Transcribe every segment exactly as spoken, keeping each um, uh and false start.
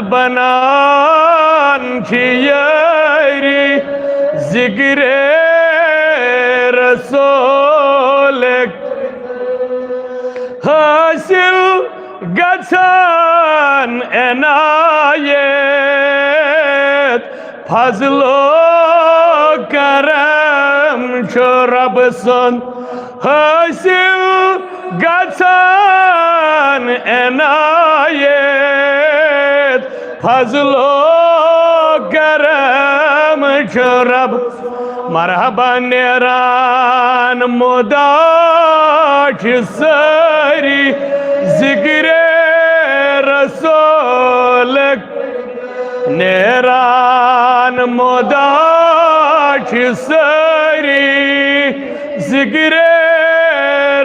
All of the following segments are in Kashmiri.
بنان چھِ یٲری ذِکرِ رسول۔ حٲصِل گژھان عنایت فضل و کرم چھُ رب سُنٛد۔ حٲصِل گژھان عنایت فضل و کرم چھُ رب۔ مرحبا نیران مدا چھِ سٲری ذِکرِ رسول۔ نیران مدا چھِ سٲری ذِکرِ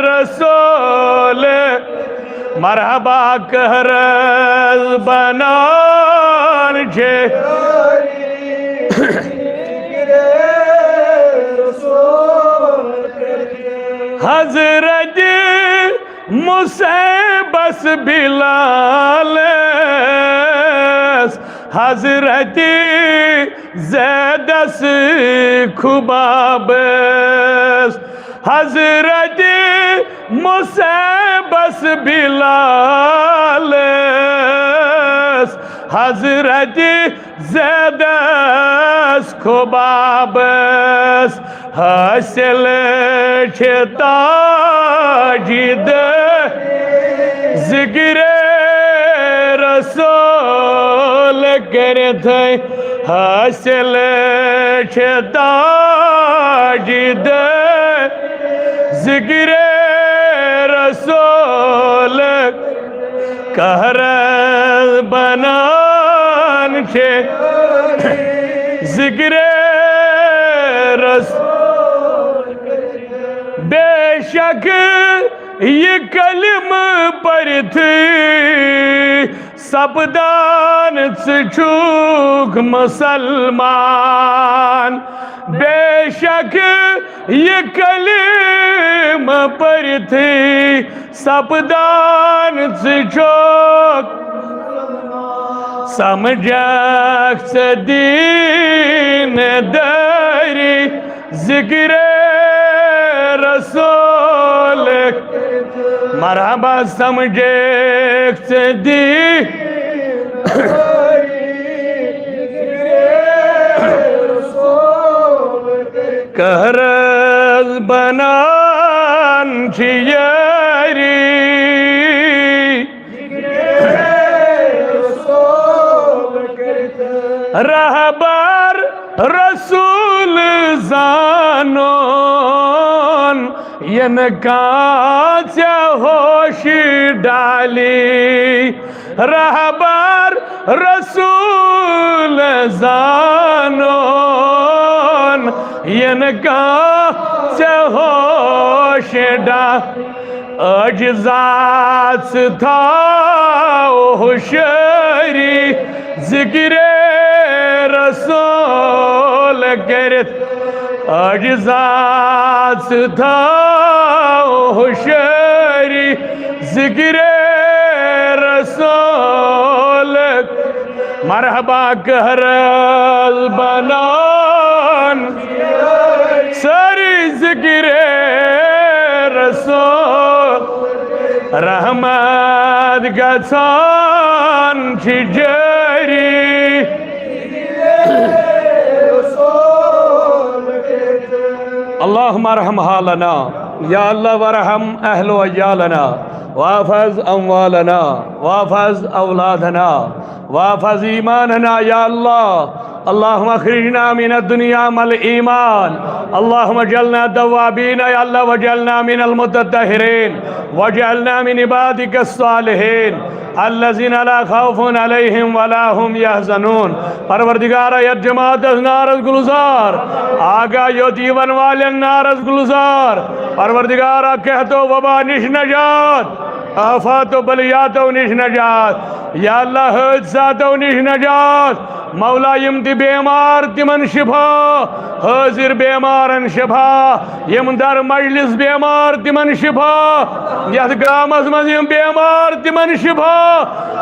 رسول۔ مرحبا قہر بنان چھِ حضرت مصعبس بلالس، حضرت زیدس خبابس، حضرت مصعبس بلالس، حضرت زیدس خبابس۔ حٲصِل چھِ تاج دٲری ذِکرِ رسول کٔرِتھ۔ حٲصِل چھِ تاج دٲری ذِکرِ رسول۔ قہر بنان چھِ ذِکرِ رسول۔ بے شک یہِ کلمہٕ پٔرِتھٕے سپدان ژٕ چھُکھ مسلمان۔ بے شک یہِ کلمہٕ پٔرِتھٕے سپدان ژٕ چھُکھ۔ سمجھکھ ژٕ دیٖن دٲری ذِکرِ رسول۔ مرحبا سمجھکھ ژٕ دیٖن۔ قہر بنان چھِ یٲری۔ رہبر رسول زانُن یِنہٕ کانٛہہ ژےٚ ہوش ڈالی۔ رہبر رسول زانُن یِنہٕ کانٛہہ ژےٚ ہوش ڈالی۔ عاجزا ژٕ تھاو ہوشیٲری ذِکرِ رسول کٔرِتھ۔ عاجزا ژٕ تھاو ہوشیٲری ذِکرِ رسول۔ مرحبا قہر بنان سٲری ذِکرِ رسول۔ رحمت گژھان چھِ جٲری۔ اللهم ارحم حالنا، یا اللہ ورحم اہل و عیالنا، واحفظ اموالنا، واحفظ اولادنا، واحفظ ایماننا یا اللہ۔ اللهم اخرجنا من الدنيا مع الإيمان، اللهم اجعلنا توابين یا اللہ، واجعلنا من المتطهرين، واجعلنا من عبادك الصالحين الذين لا خوف عليهم ولا هم يحزنون۔ پروردگارا، یتھ جماعتس نارس گلزار، آگاہ یوت یِوان والٮ۪ن نارس گلزار، پروردگارا، قحط و وبا نِش نجات، آفات و بلیاتو نِش نجات، یا اللہ، حٲدثاتو نِش نجات، مولا، یِم تہِ بیمار، تِمن شفا، حٲضِر بیمارن شفا، یِم در مجلس بیمار، تِمن شفا، یتھ گامس منٛز یِم بیمار، تِمن شفا۔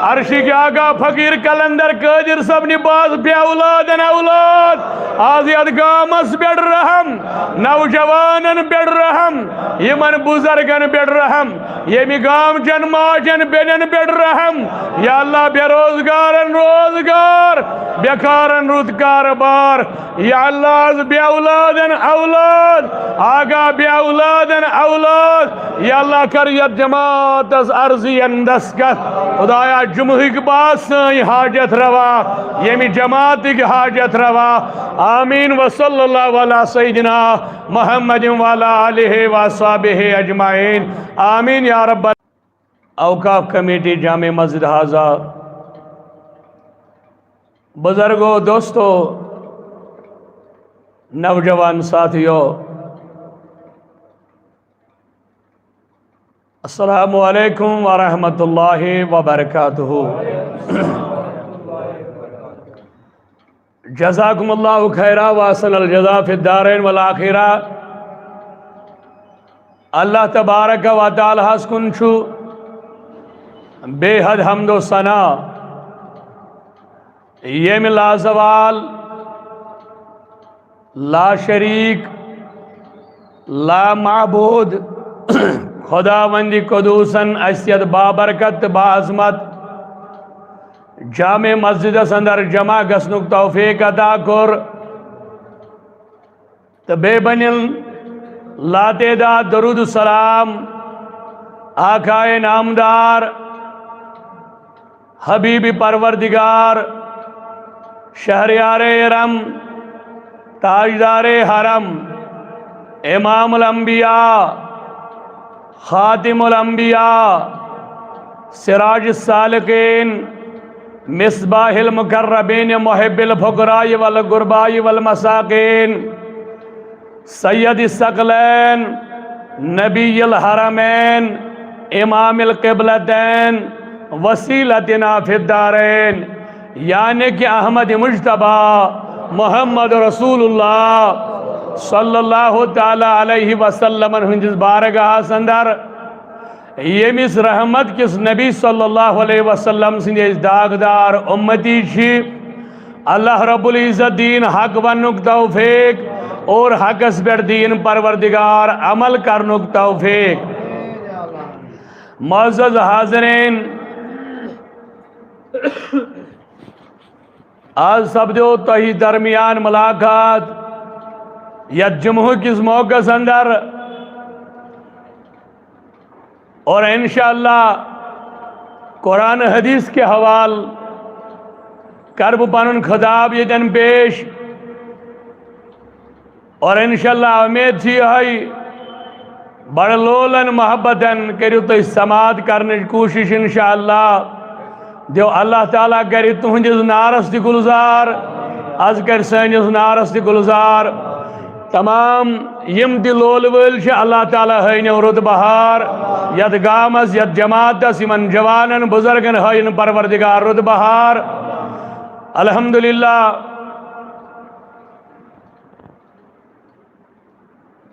عرشٕکۍ آقا فقیٖر قلندر قٲدر صٲبنہِ باز بے اولادن اولاد، از یتھ گامس پٮ۪ٹھ رحم، نوجوانن پٮ۪ٹھ رحم، یِمن بزرگن پٮ۪ٹھ رحم، ییٚمہِ گامہٕ چٮ۪ن ماجن بیٚنٮ۪ن پٮ۪ٹھ رحم۔ یا اللہ، بے روزگارن روزگار، بیکارن رُت کارٕبار۔ یا اللہ، از بے اولادن اولاد، آقا بے اولادن اولاد۔ یا اللہ، کر یتھ جماعتس عرضی اندس کتھ۔ خدایا، جمعہٕکۍ باز سٲنۍ حاجت روا، ییٚمہِ جماعتٕکۍ حاجت روا۔ آمین۔ وصلی اللہ علی سیدنا محمد وعلی آلہ وصحبہ اجمعین۔ آمین یا رب۔ اوقاف کمیٹی جامع مسجد حاضہ، بزرگو، دوستو، نوجوان ساتھیو، السلام علیکم ورحمۃ اللہ وبرکاتہ۔ جزاکم اللہ خیرا واحسن الجزا فی الدارین والآخرہ۔ اللہ تبارک و تعالیٰ ہس کُن چھُ بے حد حمد و ثنا، ییٚمہِ لازوال، لا شریک، لا معبود خداوند قدوسن اسہِ یتھ بابرکت تہٕ باعظمت جامع مسجدس اندر جمع گژھنُک توفیق عطا کوٚر۔ تہٕ بیٚیہِ بنن لاتعداد درود و سلام آقائے نامدار، حبیب پروردگار، شہریار ارم، تاجدار حرم، امام الانبیاء، خاتم الانبیاء، سراج السالکین، مصباح المقربین، محب الفقراء والغرباء والمساکین، سید الثقلین، نبی الحرمین، امام القبلتین، وسیلتنا فی الدارین، یعنی کہ احمد مجتبیٰ محمد رسول اللہ صلی اللہ تعالیٰ علیہ وسلم ہندس بارگاہس اندر، ییٚمِس رحمت کِس نبی صلی اللہ علیہ وسلم سٕنٛدۍ أسۍ داغدار اُمتی چھِ۔ اللہ رب العزت دِیِن حق وننُک توفیق اور حقس پٮ۪ٹھ دِیِن پروردگار عمل کرنُک توفیق۔ معزز حاضرین، آز سپدیو تۄہہِ درمیان ملاقات یتھ جمعہ کِس موقعس اندر، اور انشاءاللہ قرآن حدیث کے حوال کر بہٕ پنُن خطاب ییٚتٮ۪ن پیش۔ اور انشاءاللہ امید چھِ یِہوٚے، بڑٕ لولن محبتن کٔرِو تُہۍ سماعت کرنٕچ کوٗشش۔ انشاءاللہ دیو اللہ تعالیٰ کرِ تُہنٛدِس نارس تہِ گُلزار، از کرِ سٲنِس نارس تہِ گُلزار۔ تمام یِم تہِ لولہٕ وٲلۍ چھِ، اللہ تعالیٰ ہٲینو رُت بہار یتھ گامس، یتھ جماعتس، یِمن جوانن بزرگن ہٲیِن پروردگار رُت بہار۔ الحمدللہ۔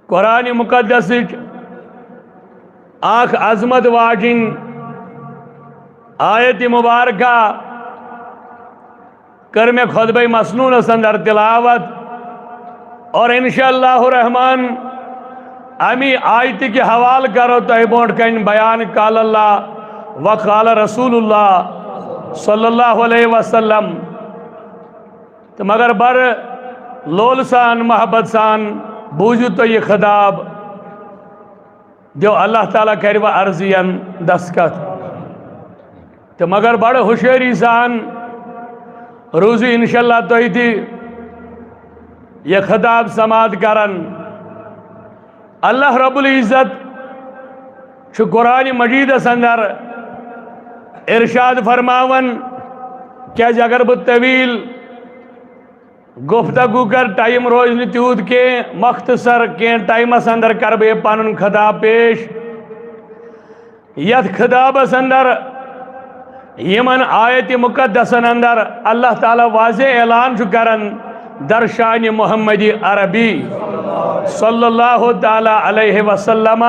قرآن مقدسٕچ اکھ عظمت واجِنۍ آیت مبارکہ کٔر مےٚ خطبہ مسنونس اندر تلاوت، اور انشاءاللہ الرحمن امی آیتہِ کہِ حوالہٕ کرو تۄہہِ برونٛٹھ کنہِ بیان۔ قال اللہ وقال رسول اللہ صلی اللہ علیہ وسلم۔ تہٕ مگر بڑٕ لولہٕ سان، محبت سان بوٗزِو تُہۍ یہِ خطاب۔ دیو اللہ تعالیٰ کرِ وۄنۍ عرضی ین دستخط۔ تہٕ مگر بڑٕ ہوشیٲری سان روٗزِو انشاءاللہ تُہۍ تہِ یہِ خطاب سماعت کران۔ اللہ رب العزت چھُ قرآن مجیدس اندر ارشاد فرماوان، کیازِ اگر بہٕ طویل گفتگو کر، ٹائم روز نہٕ تیوٗت کینٛہہ، مختصر کینٛہہ ٹائمس اندر کر بہٕ یہِ پنُن خطاب پیش۔ یتھ خطابس اندر یمن آیت مقدسن اندر اللہ تعالیٰ واضح اعلان چھُ کران در شان محمد عربی صلی اللہ تعالیٰ علیہ وسلم۔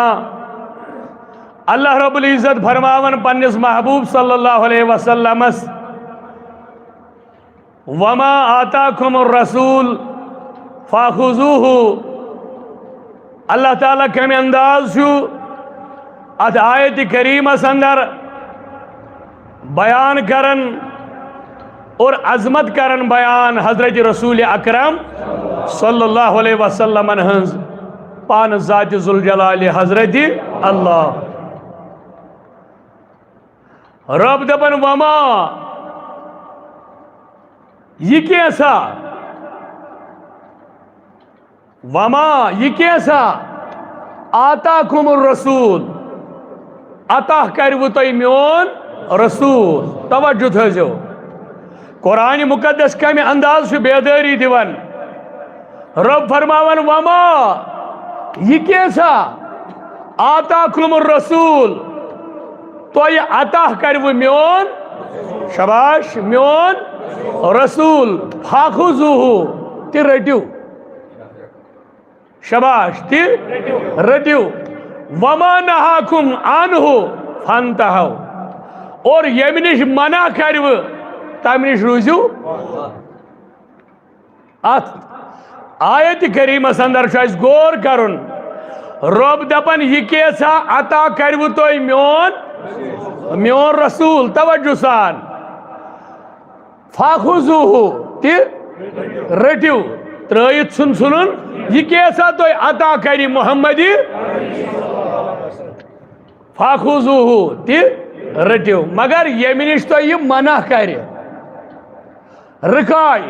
اللہ رب العزت فرماون پننس محبوب صلی اللہ علیہ وسلمس، "وما آتاکم الرسول فخذوہ۔" اللہ تعالیٰ کمہِ انداز چھُ اتھ آیت کریمس اندر بیان کران اور عظمت کران بیان حضرت رسول اکرم صلی اللہ علیہ وسلم ہنز پان ذات ذوالجلال حضرت اللہ۔ رب دپان، "وما، یہ کیسا؟" وما، یہ کیسا؟ آتاکم الرسول، عطا کرِوٕ تۄہہِ میون رسول۔ توجہ تھٲیزیو، قرآن مقدس کمہِ انداز چھُ بیدٲری دِوان۔ رب فرماوان، "وما، یہ کیسا؟ آتاکم الرسول، تۄہہِ عطا کرِوٕ میون، شاباش، میون رسول، فخذوہ، تہِ رٔٹِو۔" شاباش، تہِ رٔٹِو۔ "وما نہاکم عنہ فانتہو۔" اور ییٚمہِ نِش منع کرِوٕ، تَمہِ نِش روٗزِو۔ اتھ آیت کریمس اندر چھُ اَسہِ غور کرُن۔ رب دپان، "یہ کیسا عطا کرِوٕ تۄہہِ میون، میون رسول؟" توجہ سان۔ فخذوہ، تہِ رٔٹِو، ترٲیِتھ ژھُن ژھُنُن، یہِ کیسا تۄہہِ عطا کرِ محمدی۔ فخذوہ، تہِ رٔٹِو، مگر ییٚمہِ نِش تۄہہِ یہِ منع کرِ، رُکایہِ،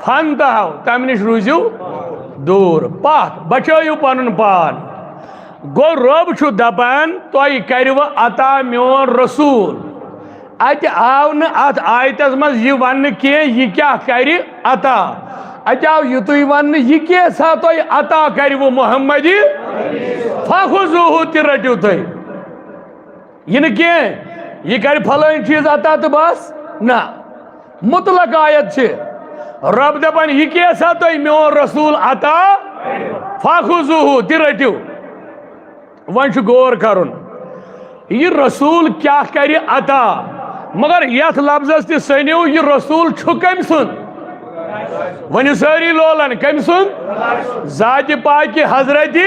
فانتہو، تَمہِ نِش روٗزِو دوٗر، پتھ بچٲیِو پنُن پان۔ گوٚو رب چھُ دپان، تۄہہِ کرِوٕ عطا میون رسول۔ اتہِ آو نہٕ اتھ آیتس منٛز یہِ وننہٕ کینٛہہ، یہِ کیٛاہ کرِ عطا۔ اتہِ آو یِتُے وننہٕ، یہِ کیٛاہ سا تۄہہِ عطا کرِوٕ محمدی، فخذوہ، تہِ رٔٹِو تُہۍ۔ یہِ نہٕ کینٛہہ، یہِ کرِ فلٲنۍ چیٖز عطا تہٕ بس، نہ۔ مطلق آیت چھِ۔ رب دپان، یہِ کیٛاہ سا تۄہہِ میون رسول عطا، فخذوہ، تہِ رٔٹِو۔ وۄنۍ چھُ غور کرُن، یہِ رسول کیٛاہ کرِ عطا؟ مگر یتھ لفظس تہِ سٔنِو، یہِ رسول چھُ کٔمۍ سُنٛد؟ ؤنِو سٲری لولن، کٔمۍ سُنٛد؟ ذاتِ پاکہِ حضرتِ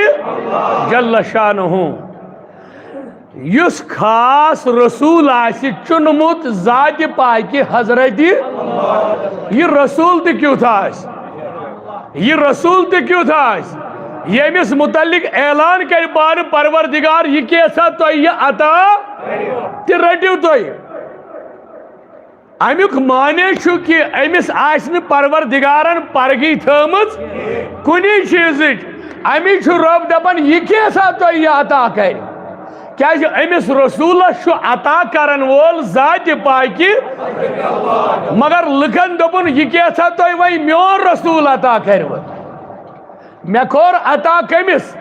جل شانہ۔ یُس خاص رسول آسہِ چُنمُت ذاتِ پاکہِ حضرتِ، یہِ رسول تہِ کیُتھ آسہِ؟ یہِ رسول تہِ کیُتھ آسہِ، ییٚمِس متعلق اعلان کرِ پانہٕ پروردگار، یہِ کیسا تۄہہِ یہِ عطا، تہِ رٔٹِو تُہۍ۔ امیُک معنی چھُ کہِ أمِس آسہِ نہٕ پروردگارن پرگی تھٲومٕژ کُنہِ چیٖزٕچ۔ امی چھُ رب دپان، یہِ کیسا تۄہہِ یہِ عطا کرِ؟ کیازِ أمِس رسولس چھُ عطا کرن وول ذاتِ پاکہِ، مگر لُکن دوٚپُن، یہِ کیسا تۄہہِ وۄنۍ میون رسول عطا کرِوٕ؟ مےٚ کوٚر عطا کٔمِس؟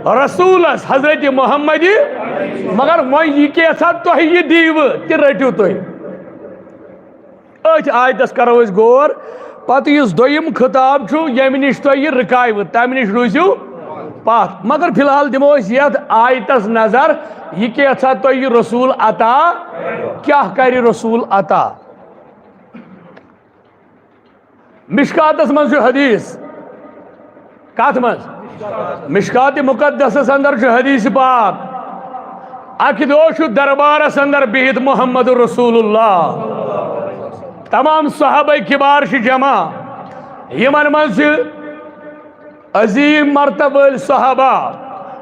رسولس، حضرت محمدِ۔ مگر وۄنۍ یہِ کیسا تۄہہِ یہِ دیٖوٕ، تہِ رٔٹِو تُہۍ۔ أتھۍ آیتس کرو أسۍ غور۔ پتہٕ یُس دوٚیِم خطاب چھُ، ییٚمہِ نِش تۄہہِ یہِ رُکاوٕ، تَمہِ نِش روٗزِو پتھ۔ مگر فی الحال دِمو أسۍ یتھ آیتس نظر، یہِ کیٛاہ سا تۄہہِ یہِ رسول عطا، کیٛاہ کرِ رسول عطا؟ مشکاتس منٛز چھُ حدیث۔ کتھ منٛز؟ مشکات مقدسس اندر چھُ حدیث پاک۔ اکہِ دۄہ چھُ دربارس اندر بِہِتھ محمد رسول اللہ۔ تمام صحابہ کبار چھِ جمع۔ یِمن منٛز چھِ عظیم مرتبہ وٲلۍ صحابہ،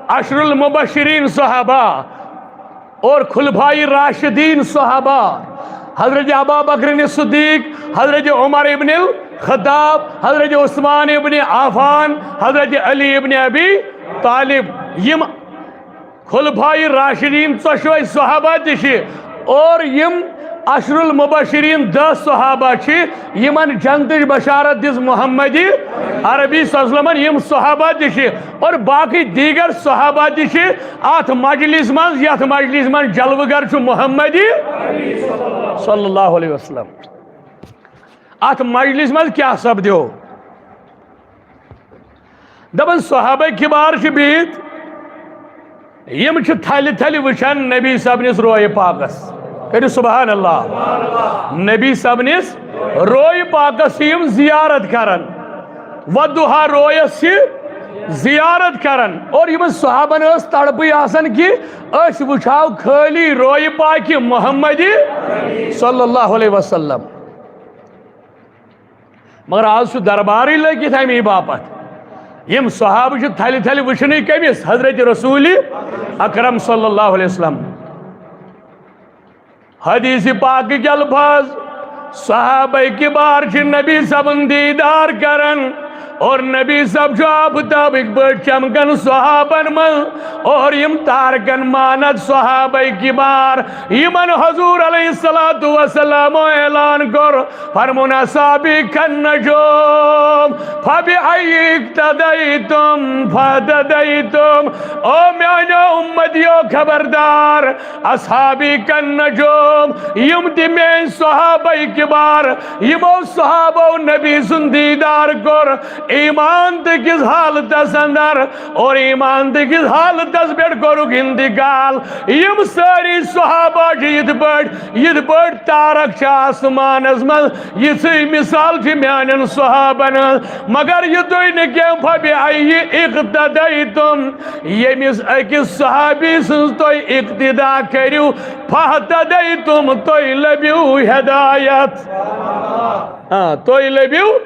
عشر المبشرین صحابہ، اور خلفائے راشدین صحابہ، حضرت ابا بکر صدیق، حضرت عمر ابن الخطاب، حضرت عثمان ابن عفان، حضرت علی ابن ابی طالب، یم خلفائے راشدین ژۄشوے صحابہ تہِ چھِ، اور یم عشر المبشرین، دہ صحابہ چھ یمن جنتٕچ بشارت دِژ محمد عربی صلی اللہ علیہ وسلمن۔ یم صحابہ تہِ چھ اور باقی دیگر صحابہ تہِ چھ اتھ مجلس منز، یتھ مجلس منز جلوٕ گر چھ محمد صلی اللہ علیہ وسلم۔ اتھ مجلس منز کیا سپدیو؟ دپان صحابہ کبار چھ بہت، یم چھ تھلہِ تھلہِ وچھان نبی صاحب نس رویہ پاکس۔ کٔرِو سبحان اللہ۔ نبی صاحب نس رویہ پاکس چھ یم زیارت کران، والضحیٰ رویس چھ زیارت کران۔ اور یمن صحابن ٲس تڑپٕے آسان کہ أسۍ وٕچھو خٲلی رویہ پاکہِ محمد صلی اللہ علیہ وسلم۔ مگر آز چھُ دربارٕے لٔگِتھ اَمی باپتھ۔ یِم صحابہٕ چھِ تھلہِ تھلہِ وٕچھنٕے کٔمِس؟ حضرت رسول اکرم صلی اللہ علیہ وسلم۔ حدیث پاکٕکۍ الفاظ، صحابہ کبار چھِ نبی صٲبُن دیٖدار کران اور نبی صٲب چھُ آفتابٕکۍ پٲٹھۍ چمکان صحابن منٛز۔ اور یِم تارکن مانت صحابہ کبار، یِمن حضور علیہ الصلوۃ والسلام اعلان کوٚر، فرمون اصحابی کالنجوم فبأئی اقتدیتم فاہتدیتم۔ او میانیو امتیو، خبردار، اصحابی کالنجوم، یِم تہِ میٲنۍ صحابہ کبار، یِمو صحابو نبی سُنٛد دیٖدار کوٚر ایمان تہٕ کِس حالتس اندر، اور ایمان تہٕ کِس حالتس پٮ۪ٹھ کوٚرُکھ انتقال۔ یِم سٲری صحابہ چھِ یِتھ پٲٹھۍ، یِتھ پٲٹھۍ تارک چھِ آسمانس منٛز، یِژھٕے مثال چھِ میانٮ۪ن صحابن ہٕنٛز۔ مگر یہِ تُہۍ نہٕ کینٛہہ، فبأئی اقتدیتم، ییٚمِس أکِس صحابی سٕنٛز تُہۍ اقتدا کٔرِو، فاہتدیتم، تُہۍ لٔبِو ہدایت۔ آ، تُہۍ لٔبِو۔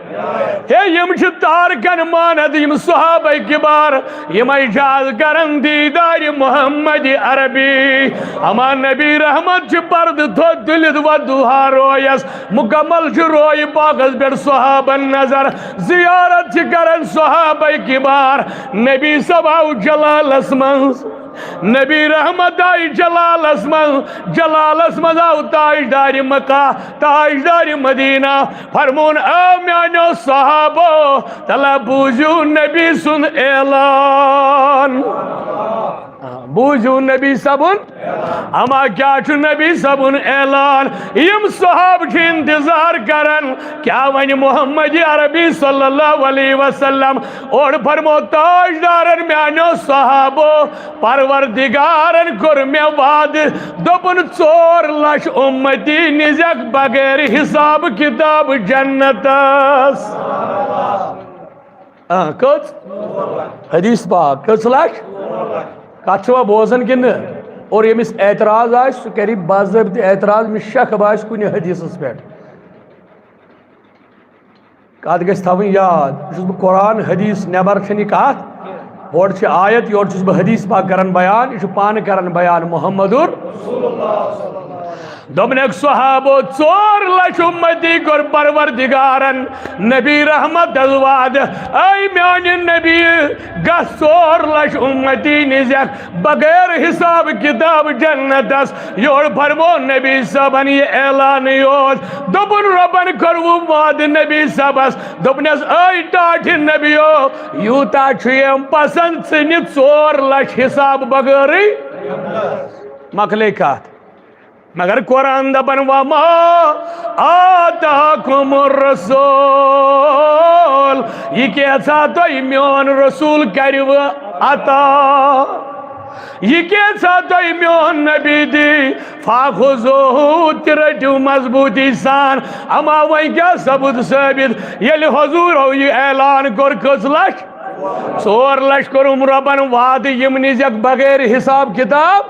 ہے، یِم چھِ تارکن مانت، یِم صحابہ کبار، یِم اعجاز کرن دیٖدارِ محمد عربی۔ اما نبی رحمت چھِ پردٕ تھوٚد تُلِتھ والضحیٰ رویس، مکمل چھُ رویہِ پاکس پٮ۪ٹھ صحابن نظر۔ زیارت چھِ کران صحابہ کبار۔ نبی صٲب آو جلالس منٛز، نبی رحمت آیہِ جلالس منٛز، جلالس منٛز آو تاجدارِ مکہ، تاجدارِ مدینہ۔ فرمون، او میانیو صحابو، تلا بوٗزِو نبی سُنٛد اعلان۔ آ، بوٗزِو نبی صٲبُن۔ اما کیا چھُ نبی صٲبُن اعلان؟ یِم صحابہٕ چھِ انتظار کران، کیا ونہِ محمد عربی صلی اللہ علیہ وسلم؟ اورٕ فرمو تاجدارن، میانیو صحابو، پروردگارن کوٚر مےٚ وعدٕ، دوٚپُن، ژور لچھ امتی نِزٮ۪کھ بغیر حساب کتاب جنتس۔ آ، کٔژ؟ حدیث پاک، کٔژ لچھ؟ کتھ چھوا بوزان کِنہٕ؟ اور ییٚمِس اعتراض آسہِ، سُہ کرِ باضٲبطہٕ اعتراض، ییٚمِس شک باسہِ کُنہِ حدیثس پٮ۪ٹھ۔ کتھ گژھِ تھاوٕنۍ یاد، یہِ چھُس بہٕ قرآن حدیث نٮ۪بر چھَنہٕ یہِ کتھ۔ ہورٕ چھِ آیت، یورٕ چھُس بہٕ حدیث پاک کران بیان، یہِ چھُ پانہٕ کران بیان محمدُر۔ دوٚپنَکھ صحابو، ژور لچھ امتی کوٚر پروردگارن نبی رحمت وعدٕ۔ اے میانہِ نبی، گژھ ژور لچھ امتی نِزٮ۪کھ بغیر حساب کتاب جنتس۔ یورٕ فرمو نبی صٲبن یہِ اعلانٕے یوت۔ دوٚپُن رۄبن کوٚروٕ وعدٕ نبی صٲبس۔ دوٚپنس، اے ٹاٹھہِ نبیو، یوٗتاہ چھُ یِم پسند ژٕ نہِ ژور لچھ حساب بغٲرٕے۔ مۄکلے کتھ۔ مگر قرآن دپان، وما آتاکم الرسول، یہِ کیٛاہ ژھا تۄہہِ میون رسول کرِوٕ عطا، یہِ کیٛاہ ژھا تۄہہِ میون نبی دی، فخذوہ، تہِ رٔٹِو مضبوٗطی سان۔ اما وۄنۍ کیٛاہ سپُد ثٲبت؟ ییٚلہِ حضوٗرو یہِ اعلان کوٚر، کٔژ لچھ؟ ژور لچھ کوٚرُم رۄبن وعدٕ، یِم نِزٮ۪کھ بغیر حساب کتاب۔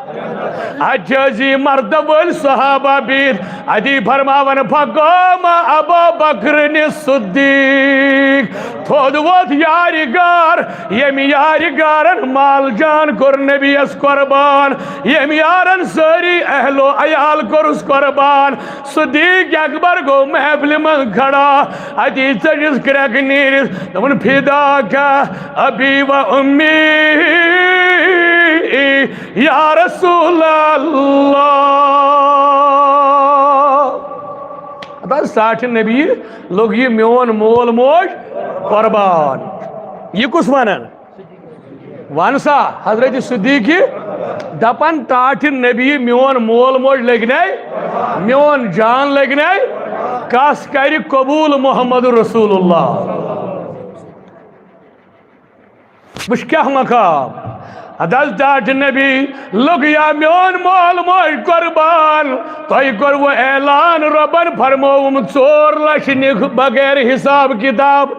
اتھ چھِ أزی مردٕ وٲلۍ صحابہ بِہِتھ، اتی فرماوان، فقام ابا بکر صدیق، تھوٚد ووٚتھ یارِ گار، ییٚمۍ یارِ گارن مال جان کوٚر نبیَس قربان، ییٚمۍ یارن سٲری اہل و عیال کوٚرُس قربان۔ صدیق اکبر گوٚو محفلہِ منٛز کھڑا، اتی ژٔجِس کرٛٮ۪کھ نیٖرِتھ، دوٚپُن، فداک ابی و امی یا رسول اللہ۔ بس ٹاٹھہِ نبی لوٚگ یہِ میون مول موج قربان۔ یہِ کُس ونان؟ ون سا حضرت صدیقی، دپان ٹاٹھہِ نبی میون مول موج لگنے، میون جان لگنے، کس کرِ قبول محمد رسول اللہ؟ وٕچھ کیٛاہ مقام۔ ہتہٕ حظ ٹاٹھہِ نبی لوٚگ یا میون مول موج قربان۔ تۄہہِ کوٚروٕ اعلان، رۄبن فرمووُم ژور لچھ نِکھ بغیر حساب کتاب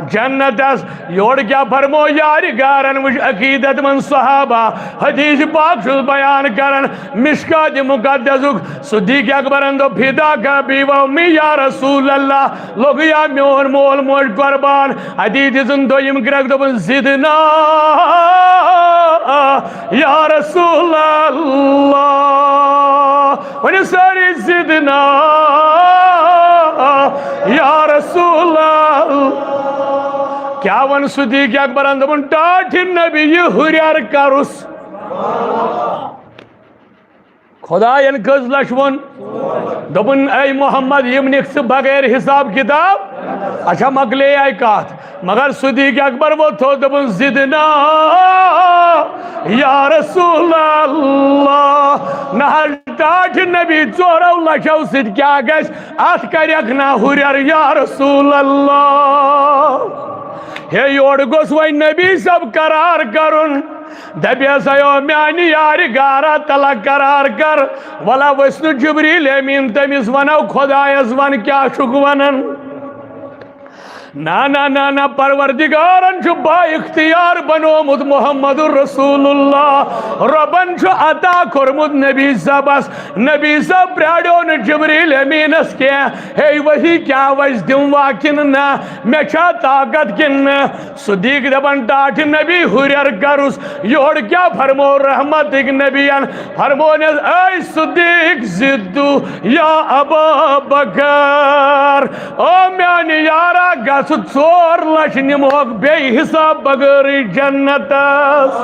جنتس۔ یورٕ کیٛاہ فرمو یارِ گارن؟ وٕچھ عقیدت مند صحابہ، حدیث پاک چھُس بیان کران، مشکات مقدسُک۔ صدیق اکبرن دوٚپ، فداک ابی و امی یا رسول اللہ، لوٚگ یا میون مول موج قربان۔ اتی دِژٕن دوٚیِم کرٛٮ۪کھ، دوٚپُن، زدنا یا رسول اللہ۔ ؤنِو سٲری، زدنا یا رسول اللہ۔ کیٛاہ ووٚن صدیق اکبرن؟ دوٚپُن، ٹاٹھہِ نبی یہِ ہُرٮ۪ر کرُس۔ خداین کٔژ لچھ ووٚن؟ دوٚپُن، اے محمد، یِم نِکھ ژٕ بغیر حساب کتاب۔ اچھا، مۄکلے آیہِ کتھ۔ مگر صدیق اکبر ووٚتھ تھوٚد، دوٚپُن، زدنا یا رسول اللہ۔ نہ حظ، ٹاٹھہِ نبی، ژورو لچھو سۭتۍ کیٛاہ گژھِ؟ اتھ کرٮ۪کھ نہ ہُرٮ۪ر یا رسول اللہ۔ ہے، یورٕ گوٚژھ وۄنۍ نبی صٲب قرار کرُن۔ دپیس، او میانہِ یارِ گارا، تلہ قرار کر۔ ولا ؤسۍ نہٕ جبریل امین، تٔمِس ونو خدایس ون کیٛاہ چھُکھ ونان۔ نہ، نہ، نہ، نہ، پروردگارن چھُ با اختیار بنومُت محمد رسول اللہ۔ رۄبن چھُ عطا کوٚرمُت نبی صٲبس۔ نبی صٲب پرٛاریو نہٕ جبریل امینس کینٛہہ۔ ہے وحی کیٛاہ وسہِ، دِموا کِنہٕ نہ؟ مےٚ چھا طاقت کِنہٕ نہ؟ صدیق دپان، ٹاٹھہِ نبی ہُرٮ۪ر کرُس۔ یورٕ کیٛاہ فرمو رحمتٕکۍ نبین؟ فرمونس، اے صدیق، زدتو یا ابا بکر، او میانہِ یارا، گژھ ژور لچھ نموکھ بیٚیہِ حساب بغٲرٕے جنتس۔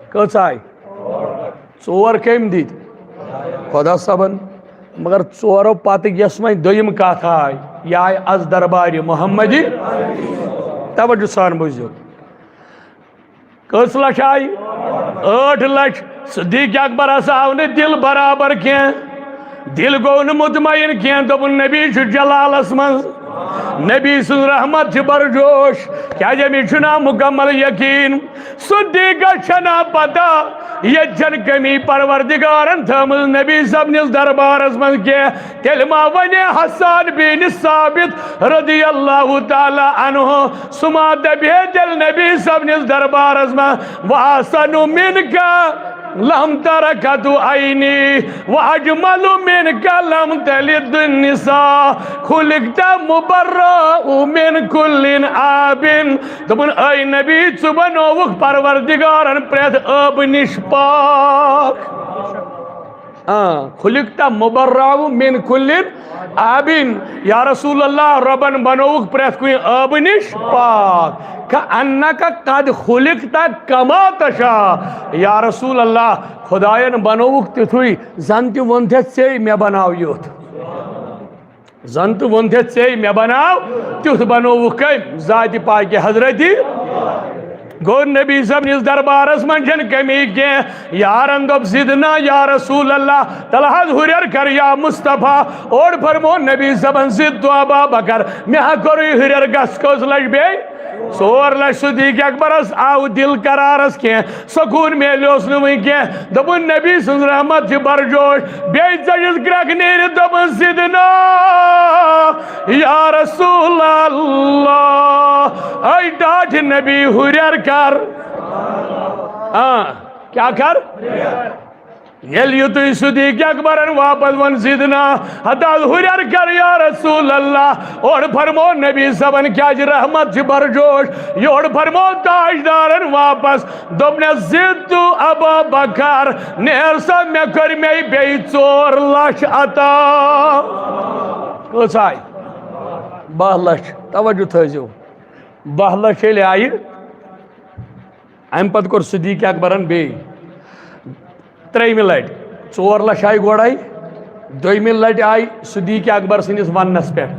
کٔژ آیہِ؟ ژور کٔمۍ دِتۍ؟ خدا صٲبن۔ مگر ژورو پتہٕ یۄس وۄنۍ دوٚیِم کتھ آے، یہِ آے از دربارِ محمدی۔ توجہ سان بوٗزِو۔ کٔژ لچھ آیہِ؟ ٲٹھ لچھ۔ صدیق اکبرس آو نہٕ دِل برابر کینٛہہ، دِل گوٚو نہٕ مطمئن کینٛہہ۔ دوٚپُن، نبی چھُ جلالس منٛز، نبی سٕنٛز رحمت چھِ برجوش، کیٛازِ أمِس چھُ نا مکمل یقین۔ صدیقس چھنا پتہ ییٚتہِ چھنہٕ کمی پروردگارن تھٲومٕژ نبی صٲبنِس دربارس منٛز کینٛہہ۔ تیٚلہِ ما ونے حسان بن ثابت رضی اللہ تعالیٰ عنہ، سُہ ما دپہِ ہے تیٚلہِ نبی صٲبنِس دربارس منٛز، وَأَحْسَنُ مِنْكَ لَمْ تَرَ قَطُّ عَيْنِي، وَأَجْمَلُ مِنْكَ لَمْ تَلِدْ النِّسَاءُ، خُلِقْتَ مُبَرَّأً مِنْ كُلِّ عَيْبٍ۔ دوٚپُن، اے نبی، ژٕ بنووُکھ پروردگارن پرٛٮ۪تھ عٲبہٕ نِش پاک۔ آ، خُلِقْتَ مُبَرَّأً مِنْ كُلِّ عَيْبٍ۔ یا رسول اللہ، رۄبن بنووُکھ پرٛٮ۪تھ کُنہِ عٲبہٕ نِش پاک۔ كَأَنَّكَ قَدْ خُلِقْتَ كَمَا تَشَاءُ۔ یا رسول اللہ، خداین بنووُکھ تیُتھُے، زن تہِ ووٚنتھس ژے، مےٚ بناو یُتھ۔ زن تہٕ ووٚنتھس ژے، مےٚ بناو تیُتھ بنووُکھ کٔمۍ؟ ذاتِ پاکہِ حضرتی۔ گوٚو نبی صٲبنِس دربارس منٛز چھنہٕ کمی کینٛہہ۔ یارن دوٚپ، زدنا یا رسول اللہ، تلہٕ حظ ہُرٮ۪ر کر یا مصطفیٰ۔ اورٕ فرموو نبی صٲبن، زدت ابا بکر، مےٚ ہا کوٚرُے ہُرٮ۪ر، گژھ کٔژ لچھ بیٚیہِ؟ ژور لچھ۔ صدیق اکبرس آو دِل قرارس کینٛہہ۔ سکوٗن میلیوس نہٕ وٕنۍ کینٛہہ۔ دوٚپُن، نبی سٕنٛز رحمت چھِ برجوش۔ بیٚیہِ ژٔجِس گرٛٮ۪کھ نیٖرِتھ دوٚپُن، زدنا یا رسول اللہ، اے ٹاٹھہِ نبی، ہُرٮ۪ر کر۔ آ، کیٛاہ کر؟ ییٚلہِ یُتُے صدیق اکبرن واپس ووٚن، زدنا، ہتہٕ حظ ہُرٮ۪ر کر یا رسول اللہ۔ اورٕ فرموو نبی صٲبن، کیٛازِ رحمت چھِ برجوش۔ یورٕ فرموو تاجدارن واپس، دوٚپنس، زدت ابا بکر، نیر سا، مےٚ کٔرۍ مے بیٚیہِ ژور لچھ عطا۔ کٔژ آیہِ؟ باہ لچھ۔ توجہ تھٲیزیو، باہ لچھ ییٚلہِ آیہِ، امہِ پتہٕ کوٚر صدیق اکبرن بیٚیہِ ترٛیٚیمہِ لٹہِ۔ ژور لچھ آیہِ گۄڈے، دوٚیمہِ لٹہِ آیہِ صدیق اکبر سٕنٛدِس وننس پٮ۪ٹھ۔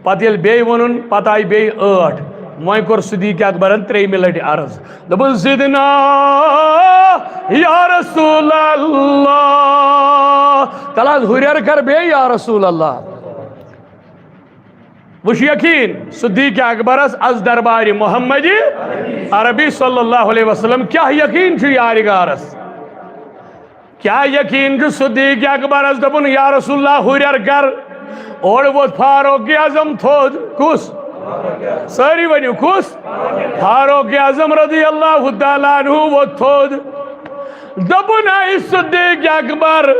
پتہٕ ییٚلہِ بیٚیہِ ووٚنُن، پتہٕ آیہِ بیٚیہِ ٲٹھ۔ وۄنۍ کوٚر صدیق اکبرن ترٛیٚیمہِ لٹہِ عرض، دوٚپُن، "زدنا یا رسول اللہ۔" تلہٕ حظ ہُرٮ۪ر کر بیٚیہِ، "یا رسول اللہ۔" وٕچھ یقین صدیق اکبرس از دربارِ محمدِ عربی صلی اللہ علیہ وسلم، کیٛاہ یقین چھُ یارِ غارس؟ کیٛاہ یقین چھُ صدیق اکبرس؟ دوٚپُن، "یا رسول اللہ، ہُرٮ۪ر کر۔" اورٕ ووٚتھ فاروق اعظم تھوٚد۔ کُس؟ سٲری ؤنِو، کُس؟ فاروق اعظم رضی اللہ تعالیٰ عنہ ووٚتھ تھوٚد۔ دوٚپُن، "اے صدیق اکبر،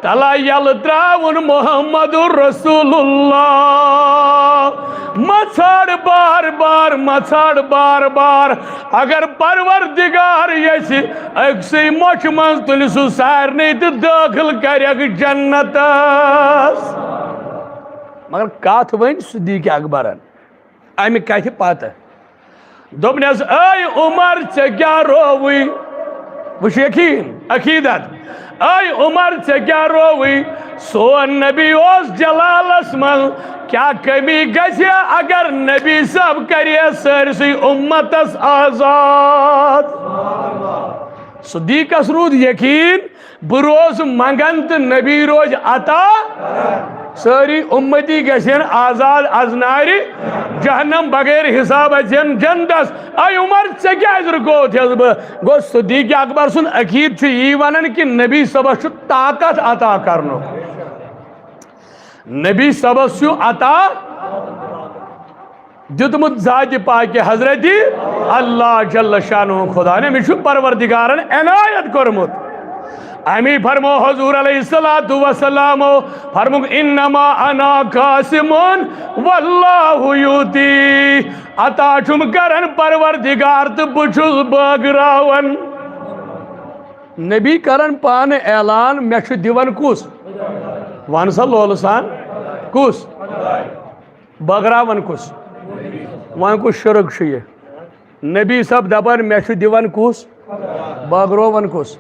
تلہ یلہٕ ترٛاوُن محمد رسول اللہ۔ مہ ژھانڈ بار بار، مہ ژھانڈ بار بار۔ اگر پروردگار یژھِ، أکسٕے مۄچھِ منٛز تُلہِ سُہ سارنٕے تہٕ دٲخل کرٮ۪کھ جنتس۔" مگر کتھ ؤنۍ صدیق اکبرن امہِ کتھِ پتہٕ۔ دوٚپنس، "اے عمر، ژےٚ کیٛاہ رووُے؟" وٕچھ یقین، عقیدت۔ "اے عمر، ژےٚ کیٛاہ رووُے؟ سون نبی اوس جلالس منٛز، کیٛاہ کمی گژھِ اگر نبی صاحب کرِ سٲرسٕے امتس آزاد؟" صدیقس روٗد یقین، بہٕ روزٕ منٛگن تہٕ نبی روزِ عطا۔ سٲری اُمتی گژھن آزاد از نارِ جہنم، بغیر حساب اژن جنتس۔ اے عمر، ژےٚ کیٛازِ رُکووتھس بہٕ؟ گوٚو صدیق اکبر سُنٛد عقیدٕ چھُ یی ونان کہِ نبی صٲبس چھُ طاقت عطا کرنُک۔ نبی صٲبس چھُ عطا دیُتمُت ذاتِ پاکہِ حضرتِ اللہ جل شانہ خدا نے، مےٚ چھُ پروردگارن عنایت کوٚرمُت۔ امی فرمو حضور علیہ الصلوۃ والسلام، فرموک، "انما انا قاسم واللہ یؤتی"، عطا چھُم کران پروردگار تہٕ بہٕ چھُس بٲگراوان۔ نبی کران پانہٕ اعلان، مےٚ چھُ دِوان کُس؟ وَن سا لولہٕ سان، کُس؟ بٲگراوان کُس؟ وۄنۍ کُس شرک چھُ یہِ؟ نبی صٲب دپان، مےٚ چھُ دِوان کُس؟ بٲگراوان کُس؟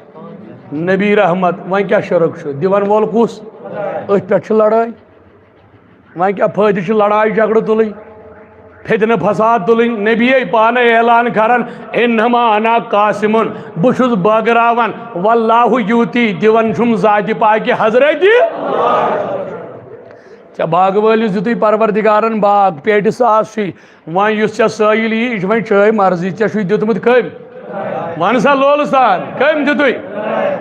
نبی رحمت۔ وۄنۍ کیٛاہ شرک چھُ؟ دِوان وول کُس؟ أتھۍ پٮ۪ٹھ چھِ لڑٲے۔ وۄنۍ کیٛاہ فٲیدٕ چھُ لڑایہِ جھگڑٕ تُلٕنۍ، فتنہٕ فساد تُلٕنۍ؟ نبی پانہٕ اعلان کران، "انما انا قاسمن"، بہٕ چھُس بٲگراوان، "واللہ یؤتی"، دِوان چھُم ذاتِ پاکہِ حضرتِ۔ ژےٚ باغہٕ وٲلِس دیُتُے پروردگارن باغ، پیٹہِ ساس چھُے، وۄنۍ یُس ژےٚ سٲیِل یی، یہِ چھُ وۄنۍ چٲنۍ مرضی، ژےٚ چھُے دیُتمُت کٔمۍ؟ وَن سا لولہٕ سان، کٔمۍ دیُتُے؟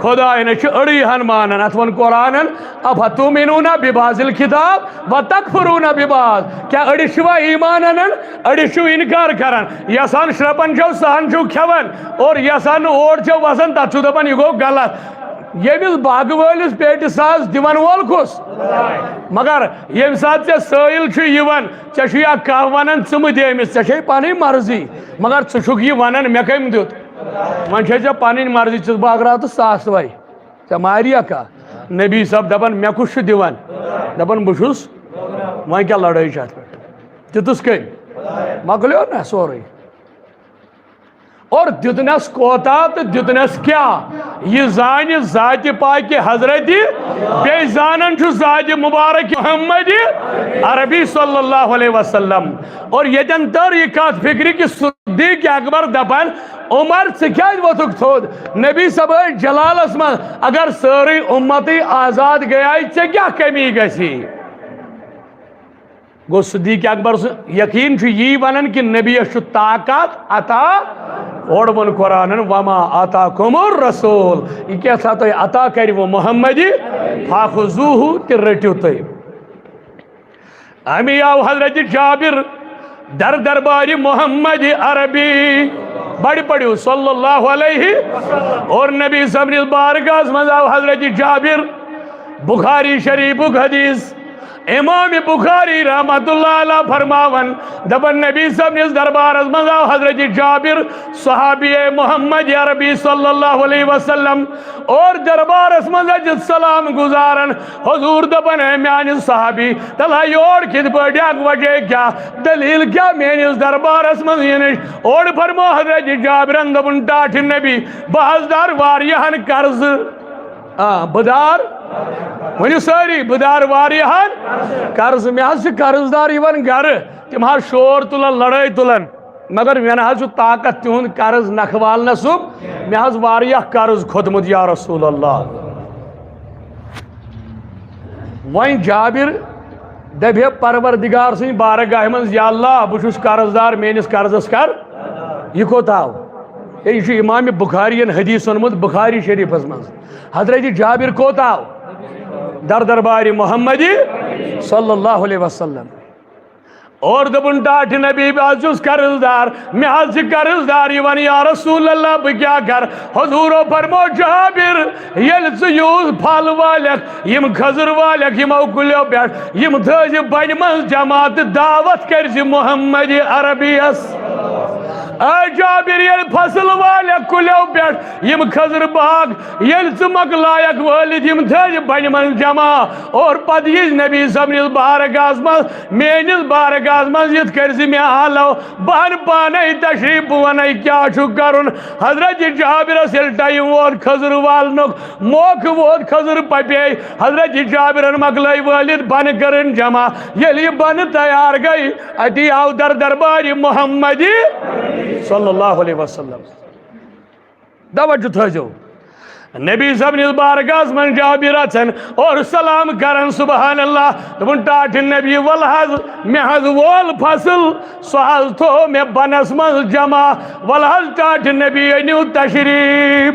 خدایَن۔ أسۍ چھِ أڑٕے ہن مانان۔ اَتھ ووٚن قرآنن، "افتؤمنون ببعض الکتاب وتکفرون ببعض"۔ کیٛاہ أڑِس چھِوا ایمان اَنان، أڑِس چھِو اِنکار کران؟ یَژھان شرٛپان چھِو، سہن چھِو کھٮ۪وان، اور یَژھان نہٕ اور چھِو وَسان، تَتھ چھِو دَپان، "یہِ گوٚو غلط۔" ییٚمِس باغہٕ وٲلِس پیٹہِ ساس دِوان وول کُس؟ مگر ییٚمہِ ساتہٕ ژےٚ سٲیِل چھُ یِوان، ژےٚ چھُ یا کانٛہہ ونان، "ژٕ مہٕ دِ أمِس، ژےٚ چھے پنٕنۍ مرضی"، مگر ژٕ چھُکھ یہِ ونان، "مےٚ کٔمۍ دیُت؟" وۄنۍ چھے ژےٚ پنٕنۍ مرضی، ژٕ باگراو تہٕ ساس وَے۔ ژےٚ ماریا کانٛہہ؟ نبی صٲب دپان، "مےٚ کُس چھُ دِوان؟" دپان، "بہٕ چھُس۔" وۄنۍ کیٛاہ لڑٲے چھِ اتھ پٮ۪ٹھ؟ دیُتُس کٔمۍ؟ مۄکلیو نہ سورُے۔ اور دیُتنس کوتاہ تہٕ دیُتنس کیٛاہ، یہِ زانہِ ذاتِ پاکہِ حضرتِ، بیٚیہِ زانان چھُ ذاتِ مبارک محمد عربی صلی اللہ علیہ وسلم۔ اور ییٚتٮ۪ن تٔر یہِ کتھ فکرِ کہِ صدیق اکبر دپان، "عمر، ژٕ کیٛازِ ووٚتھُکھ تھوٚد؟ نبی صٲب ٲسۍ جلالس منٛز، اگر سٲرٕے اُمتٕے آزاد گٔیے، ژےٚ کیٛاہ کمی گژھی؟" گوٚو صدیق اکبر سُنٛد یقین چھُ یی ونان کہِ نبیَس چھُ طاقت عطا۔ اورٕ ووٚن قرآنن، "وما آتاکم الرسول"، یہِ کیٛاہ سا تۄہہِ عطا کَرِوٕ محمدِ، "فخذوہ"، تہِ رٔٹِو تُہۍ۔ اَمی آو حضرت جابر در دربارِ محمد عربی، بڑِ پڑھِو صلی اللہ علیہ، اور نبی صٲبنِس بارگاہس منٛز آو حضرت جابر، بخاری شریفُک حدیث۔ امام بخاری رحمت اللہ علیہ فرماون، دپان، نبی صٲبنِس دربارس منٛز آو حضرت جابر، صحابی محمد عربی صلی اللہ علیہ وسلم، اور دربارس منٛز اژِتھ سلام گزاران۔ حضور دپان، "اے میانہِ صحابی، تلہٕ ہا یور کِتھ پٲٹھۍ اکھ وجہ کیٛاہ؟ دلیل کیٛاہ میٲنِس دربارس منٛز یِنٕچ؟" اورٕ فرمو حضرت جابرن، دوٚپُن، "ٹاٹھہِ نبی، بہٕ حظ دار واریاہن قرضہٕ۔" آ، بہٕ دار، ؤنِو سٲری، بہٕ دار واریاہَن قرض۔ مےٚ حظ چھِ قرض دار یِوان گرٕ، تِم حظ شور تُلان، لڑٲے تُلان، مگر مےٚ نہ حظ چھُ طاقت تِہُنٛد قرض نکھٕ والنَسُک۔ مےٚ حظ واریاہ قرض کھوٚتمُت، یا رسول اللہ۔ وۄنۍ جابر دَپہِ پروردگار سٕنٛدِ بارگاہہِ منٛز، یا اللہ، بہٕ چھُس قرض دار، میٲنِس قرضس کر۔ یہِ کوٚت آو؟ ہے، یہِ چھُ امام بخاری یَن حدیث اوٚنمُت بخاری شریفس منٛز۔ حضرت جابر کوٚت آو؟ در دربار محمدی صلی اللہ علیہ وسلم۔ اور دوٚپُن، ٹاٹھہِ نبی، بہٕ حظ چھُس قرض دار، مےٚ حظ چھِ قرض دار یِوان، یا رسول اللہ، بہٕ کیٛاہ کرٕ؟ حضوٗرو فرمو، جابر، ییٚلہِ ژٕ یوٗت پھل والکھ، یِم کھٔزٕر والکھ یِمو کُلیو پٮ۪ٹھ، یِم تھٲوزِ بنہِ منٛز جمع تہٕ دعوت کٔرزِ محمد عربیَس۔ اے جابر، ییٚلہِ فصل والکھ کُلیو پٮ۪ٹھ، یِم کھٔزٕر باغ، ییٚلہِ ژٕ مۄکلایکھ وٲلِتھ، یِم تھٲوزِ بنہِ منٛز جمع، اور پتہٕ یِیہِ نبی صٲبنِس بارگاہس منٛز، میٲنِس بارگاہس منٛز یِتھ کٔرۍ زِ مےٚ آلو، بہٕ انہٕ پانے تشریف، بہٕ ونَے کیٛاہ چھُ کرُن۔ حضرت جابرس ییٚلہِ ٹایم ووت کھٔزٕر والنُک، موقعہٕ ووت کھٔزٕر پپے، حضرت جابرن مۄکلٲے وٲلِتھ بنہٕ کٔرٕن جمع۔ ییٚلہِ یہِ بنہٕ تیار گٔے، اتی آو در دربار محمدی صلی اللہ علیہ وسلم۔ توجہ تھٲیزیو۔ نبی صٲبنِس بارگاہس منٛز جابر اژان اور سلام کران، سبحان اللہ۔ دوٚپُن، ٹاٹھہِ نبی، ول حظ، مےٚ حظ وول فصل، سُہ حظ تھوو مےٚ بنس منٛز جمع۔ ول حظ، ٹاٹھہِ نبی، أنِو تشریف۔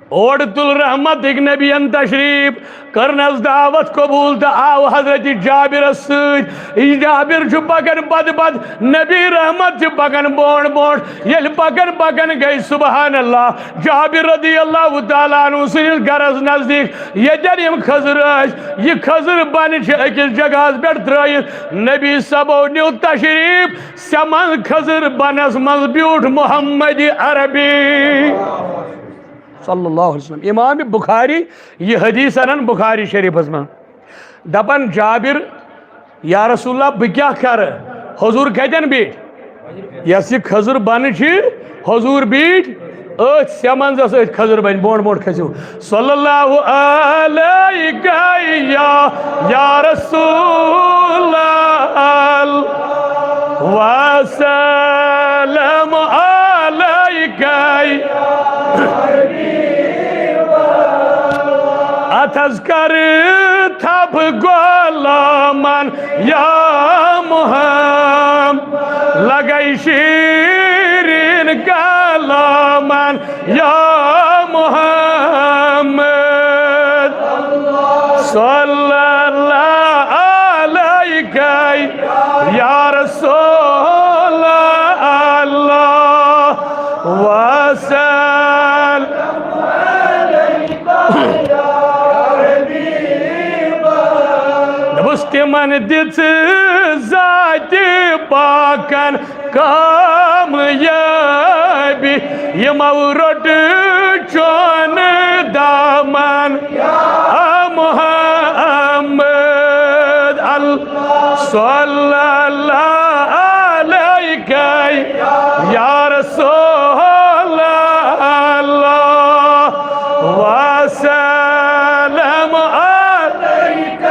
اورٕ تُل رحمتٕکۍ نبیَن تشریف، کٔرنَس دعوت قبول تہٕ آو حضرت جابرس سۭتۍ۔ یہِ جابر چھُ پکان پتہٕ پتہٕ، نبی رحمت چھِ پکان برونٛٹھ برونٛٹھ۔ ییٚلہِ پکان پکان گٔے، سبحان اللہ، جابر رضی اللہ تعالیٰ عنہ سٕنٛدِس گرس نزدیٖک، ییٚتٮ۪ن یِم کھٔزٕر ٲسۍ، یہِ کھٔزٕر بنہِ چھِ أکِس جگہس پٮ۪ٹھ ترٲیِتھ۔ نبی صٲبو نیوٗ تشریف، سٮ۪من کھٔزٕر بنس منٛز بیوٗٹھ محمد عربی۔ صلی اللہ علیہ وسلم۔ امام بخاری، یہِ حدیث انان بخاری شریفس منٛز۔ دپان جابر، یا رسول اللہ، بہٕ کیٛاہ کرٕ؟ حضور کتٮ۪ن بیٖٹھۍ؟ یۄس یہِ کھٔزٕر بنہٕ چھِ، حضور بیٖٹھۍ أتھۍ سٮ۪منٛزس، أتھۍ کھٔزٕر بنہِ۔ برونٛٹھ برونٛٹھ کھٔسِو۔ صلی اللہ علیک یا، یا رسول اللہ، وسلم علیک۔ اتھ حظ کر تھپھ غلامن یا محمد، لگے شیرین کلامن یا محمد۔ صلی اللہ علیک یا رسول اللہ، وسلم۔ دوٚپُس، تِمن دِژ ذاتِ پاکن کامیٲبی، یِمو روٚٹ چون دامن۔ آ محمد، ال-، صلی اللہ علیک یا رسول اللہ، وسلم علیک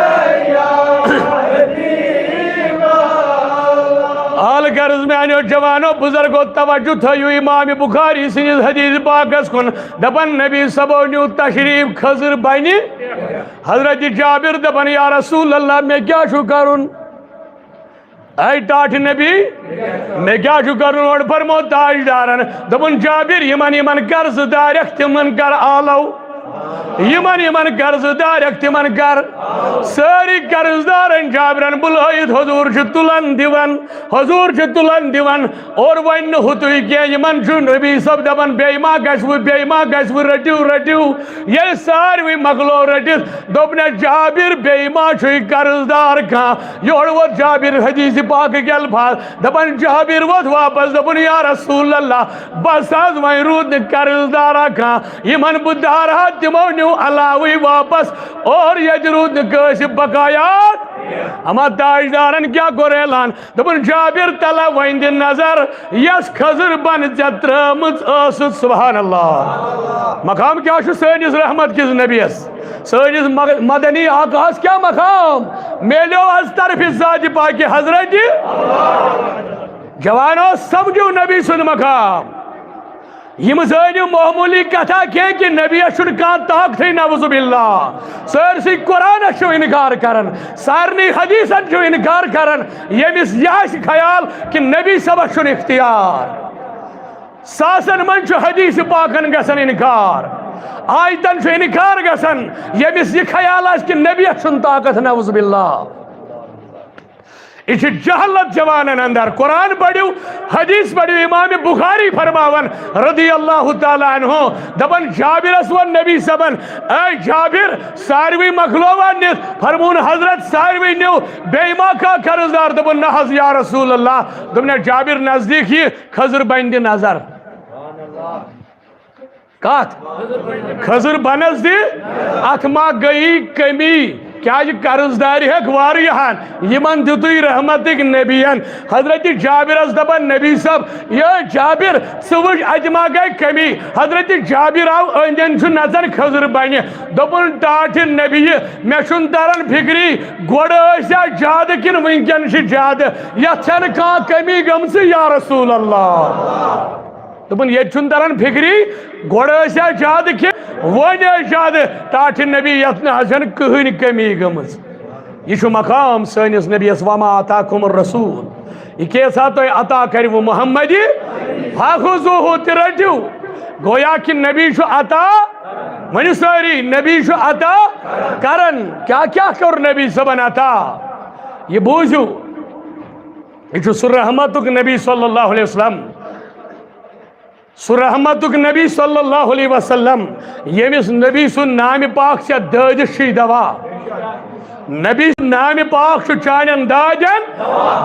یا حبیب اللہ۔ آل غرض میانیو جوانو، بزرگو، توجہ تھٲیِو امام بخاری سٕنٛدِس حدیث پاکس کُن۔ دپان نبی صٲبو نیوٗ تشریف کھٔزٕر بنہِ۔ حضرت جابر دپان، یا رسول اللہ، مےٚ کیٛاہ چھُ کرُن؟ اے ٹاٹھہِ نبی، مےٚ کیٛاہ چھُ کرُن؟ اورٕ فرمو تاجدارن، دوٚپُن، جابر، یِمن یِمن قرضہٕ دارٮ۪کھ تِمن کر آلو، یِمن یِمن قرضہٕ دارٮ۪کھ تِمن کر۔ سٲری قرض دارن جابرن بُلٲیِتھ حضور چھُ تُلان دِوان، حضور چھُ تُلان دِوان۔ اور وۄنۍ نہٕ ہُتُے کینٛہہ، یِمن چھُ نبی صٲب دپان، بیٚیہِ ما گژھِ وٕ، بیٚیہِ ما گژھِ وٕ، رٔٹِو، رٔٹِو۔ ییٚلہِ ساروٕے مۄکلو رٔٹِتھ، دوٚپنَس، جابر، بیٚیہِ ما چھُے قرض دار کانٛہہ؟ یورٕ ووت جابر حدیث پاکٕکۍ الفاظ، دپان، جابر ووت واپس، دوٚپُن، یا رسول اللہ، بس حظ، وۄنۍ روٗد نہٕ قرض دارا کانٛہہ۔ یِمن بہٕ دارہا، تِم نیو علاوٕے واپس، اور ییٚتہِ روٗد نہٕ کٲنٛسہِ بقایات۔ اما تاجدارن کیٛاہ کوٚر اعلان؟ دوٚپُن، "جابر، تلا وۄنۍ دِ نظر، یۄس کھٔزٕر بۄنہٕ ژےٚ ترٲومٕژ ٲسٕتھ۔" سبحان اللہ۔ مقام کیٛاہ چھُ سٲنِس رحمت کِس نبیَس؟ سٲنِس مگ-، مدنی آقاہَس کیٛاہ مقام میلیو از طرفِ ذاتِ پاکِ حضرتِ؟ جوانو، سمجھِو نبی سُنٛد مقام۔ یِم زٲنِو معموٗلی کتھا کینٛہہ کہِ نبیَس چھُنہٕ کانٛہہ طاقتھٕے، نعوذ باللہ۔ سٲرسٕے قرآنس چھُ انکار کران، سارنٕے حدیثن چھُ انکار کران، ییٚمِس یہِ آسہِ خیال کہِ نبی صٲبس چھُنہٕ اختیار۔ ساسن منٛز چھُ حدیث پاکن گژھان انکار، آیتن چھُ انکار گژھان، ییٚمِس یہِ خیال آسہِ کہِ نبیَس چھُنہٕ طاقت، نعوذ باللہ۔ یہِ چھِ جہالت جوانن اندر۔ قرآن پٔرِو، حدیث پٔرِو۔ امام بخاری فرماوان رضی اللہ تعالیٰ عنہ، دپان جابرس ووٚن نبی صٲبن، "اے جابر، ساروٕے مۄکلووا نِتھ؟" فرموون، "حضرت، ساروٕے نیو، بیٚیہِ ما کانٛہہ قرض دار؟" دوٚپُن، "نہ حظ یا رسول اللہ۔" دوٚپُن، "جابر، نزدیٖک یہِ کھٔزٕر بۄنہِ دِ نظر۔" کتھ؟ کھٔزٕر بۄنس دِ، اتھ ما گٔیی کٔمی؟ کیازِ قرض دارِ ہیٚکھ واریاہن، یِمن دیُتُے رحمتٕکۍ نبین۔ حضرت جابرس دپان نبی صٲب، "یے جابر، ژٕ وٕچھ، اتہِ ما گٔے کٔمی؟" حضرت جابر آو أنٛدۍ أنٛدۍ چھُ نژان کھٔزٕر بۄنہِ۔ دوٚپُن، "ٹاٹھہِ نبی، مےٚ چھُنہٕ تران فکری، گۄڈٕ ٲسیا زیادٕ کِنہٕ وٕنکیٚن چھِ زیادٕ؟ یتھ چھنہٕ کانٛہہ کٔمی گٔمژٕ یا رسول اللہ۔" دوٚپُن، "ییٚتہِ چھُنہٕ تران فِکری، گۄڈٕ ٲسیا زیادٕ کہِ وۄنۍ ٲسۍ زیادٕ۔ ٹاٹھہِ نبی، یَتھ نہٕ حظ چھَنہٕ کٕہٕنۍ کٔمی گٔمٕژ۔" یہِ چھُ مقام سٲنِس نبیَس، "وما آتاکم الرسول"۔ یہِ کیسا تۄہہِ عطا کَرِوٕ محمدِ، فخذوہ، تہِ رٔٹِو۔ گویا کہِ نبی چھُ عطا، ؤنِو سٲری، نبی چھُ عطا کران۔ کیٛاہ کیٛاہ کوٚر نبی صٲبَن عطا؟ یہِ بوٗزِو، یہِ چھُ سُہ رحمتُک نبی صلی اللہ علیہ وسلم۔ سُہ رحمتُک نبی صلی اللہ علیہ وسلم، ییٚمِس نبی سُنٛد نامِ پاک چھےٚ دٲدِس چھُے دوا۔ نبی سُنٛد نامِ پاک چھُ چانٮ۪ن دادٮ۪ن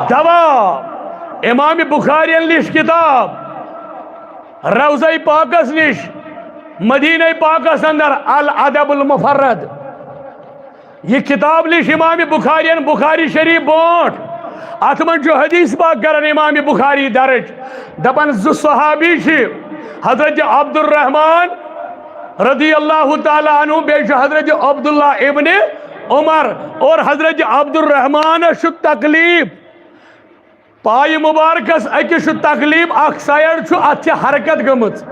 دوا۔ امام بخارین لیٚچھ کتاب روضہ پاکس نِش، مدینہ پاکس اندر، الادب المفرد۔ یہِ کتاب لیٚچھ امام بخارین بخاری شریف برونٛٹھ۔ اتھ منٛز چھُ حدیث پاک کران امام بخاری درج۔ دپان زٕ صحابی چھِ، حضرت عبدالرحمان رضی اللہ تعالیٰ عنہ، بیٚیہِ چھُ حضرت عبداللہ ابن عمر۔ اور حضرت عبدالرحمانس چھُ تکلیف، پایہِ مبارکس أکِس چھُ تکلیف، اکھ سایڈ چھُ، اتھ چھِ حرکت گٔمٕژ،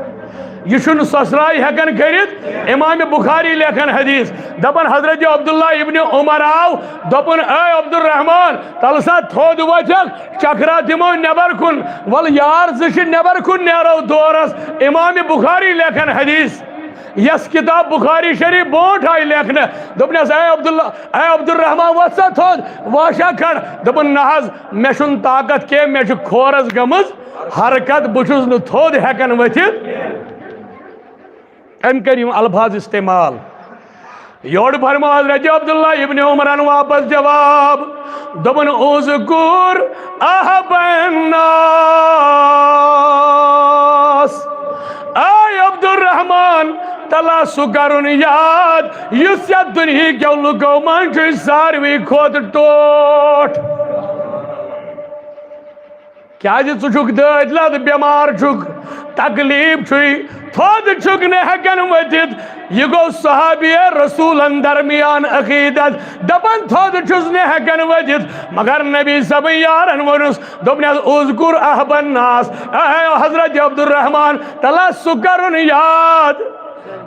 یہِ چھُنہٕ سۄسراے ہٮ۪کان کٔرِتھ۔ امام بخاری لیکھان حدیث، دپان حضرت عبداللہ ابن عمر آو، دوٚپُن، "اے عبدالرحمان، تلہٕ سا تھوٚد وۄتھکھ، چکرا دِمو نٮ۪بر کُن۔" ول یار، زٕ چھِ نٮ۪بر کُن نیرو دورس۔ امام بخاری لیکھان حدیث، یس کتاب بخاری شریف برونٛٹھ آیہِ لیکھنہٕ، دوٚپنس، "اے عبداللہ، اے عبدالرحمان، وۄتھ سا تھوٚد، واشا کھڑ۔" دوٚپُن، "نہ حظ، مےٚ چھُنہٕ طاقت کینٛہہ، مےٚ چھِ کھورس گٔمٕژ حرکت، بہٕ چھُس نہٕ تھوٚد ہٮ۪کان ؤتھِتھ۔" أمۍ کٔرۍ یِم الفاظ استعمال۔ یورٕ فرموو حضرت عبداللہ ابن عمرن واپس جواب، دوٚپُن، "اذکر احب الناس۔" اے عبدالرحمان، تلا سُہ کرُن یاد یُس یتھ دُنہیٖکیو لُکو منٛز چھُ ساروٕے کھۄتہٕ ٹوٹھ۔ کیازِ ژٕ چھُکھ دٲدۍ لد، بٮ۪مار چھُکھ، تکلیف چھُے، تھوٚد چھُکھ نہٕ ہٮ۪کان ؤتھِتھ۔ یہِ گوٚو صحابی رسولن درمیان عقیدت، دپان تھوٚد چھُس نہٕ ہٮ۪کان ؤتھِتھ، مگر نبی صٲبٕنۍ یارن ووٚنُس، دوٚپنس، "اذکر احب الناس"، اے حضرت عبدالرحمان، تلا سُہ کرُن یاد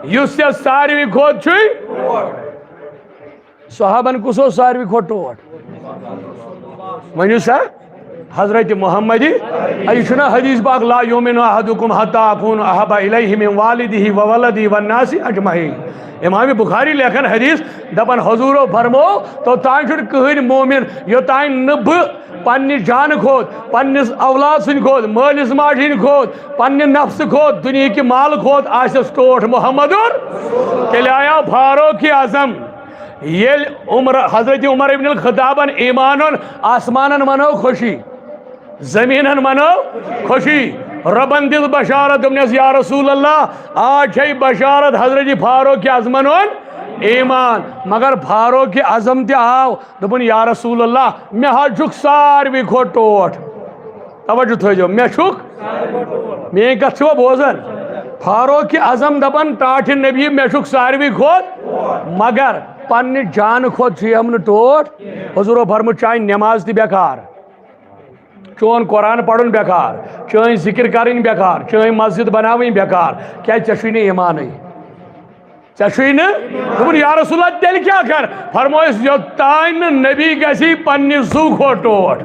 یُس ژےٚ ساروی کھۄتہٕ چھُے۔ صحابن کُس اوس ساروی کھۄتہٕ ٹوٹھ؟ ؤنِو سا، حضرت محمد۔ اے، یہِ چھُنہ حدیث پاک، "لا یؤمن احدکم حتی اکون احب الیہ من والدہ وولدہ والناس اجمعین"۔ امام بخاری لیکھان حدیث، دپان حضورو فرمو، "توٚتام چھُنہٕ کٕہٕنۍ مومن، یوٚتام نہٕ بہٕ پننہِ جانہٕ کھۄتہٕ، پننِس اولاد سٕنٛدِ کھۄتہٕ، مٲلِس ماجہِ ہٕنٛدِ کھۄتہٕ، پننہِ نفسہٕ کھۄتہٕ، دُنیہکہِ مالہٕ کھۄتہٕ آسٮ۪س ٹوٹھ محمد"۔ تیٚلہِ آیاو فاروق اعظم۔ ییٚلہِ عمر، حضرت عمر ابن الخطابن ایمان اوٚن، آسمانن منٲو خوشی، زمینن منٲو خوشی، رۄبن دِژ بشارت، دوٚپنس، یا رسول اللہ، آز چھے بشارت، حضرت فاروق اعظمن اوٚن ایمان۔ مگر فاروق اعظم تہِ آو، دوٚپُن، یا رسول اللہ، مےٚ حظ چھُکھ ساروی کھۄتہٕ ٹوٹھ۔ توجہ تھٲیزیو، مےٚ چھُکھ، میٲنۍ کتھ چھِوا بوزان؟ فاروق اعظم دپان، ٹاٹھہِ نبی، مےٚ چھُکھ ساروی کھۄتہٕ، مگر پننہِ جانہٕ کھۄتہٕ چھُ یِم نہٕ ٹوٹھ۔ حضورو فرموو، چانہِ نماز تہِ بیکار، چون قرآن پرُن بیکار، چٲنۍ ذکر کرٕنۍ بیکار، چٲنۍ مسجد بناوٕنۍ بیکار۔ کیازِ؟ ژےٚ چھُے نہٕ ایمانٕے۔ ژےٚ چھُے نہٕ؟ دوٚپُن، یا رسول اللہ، تیٚلہِ کیٛاہ کر؟ فرمووُس، یوٚتام نہٕ نبی گژھی پننہِ زُو کھۄتہٕ ٹوٹھ۔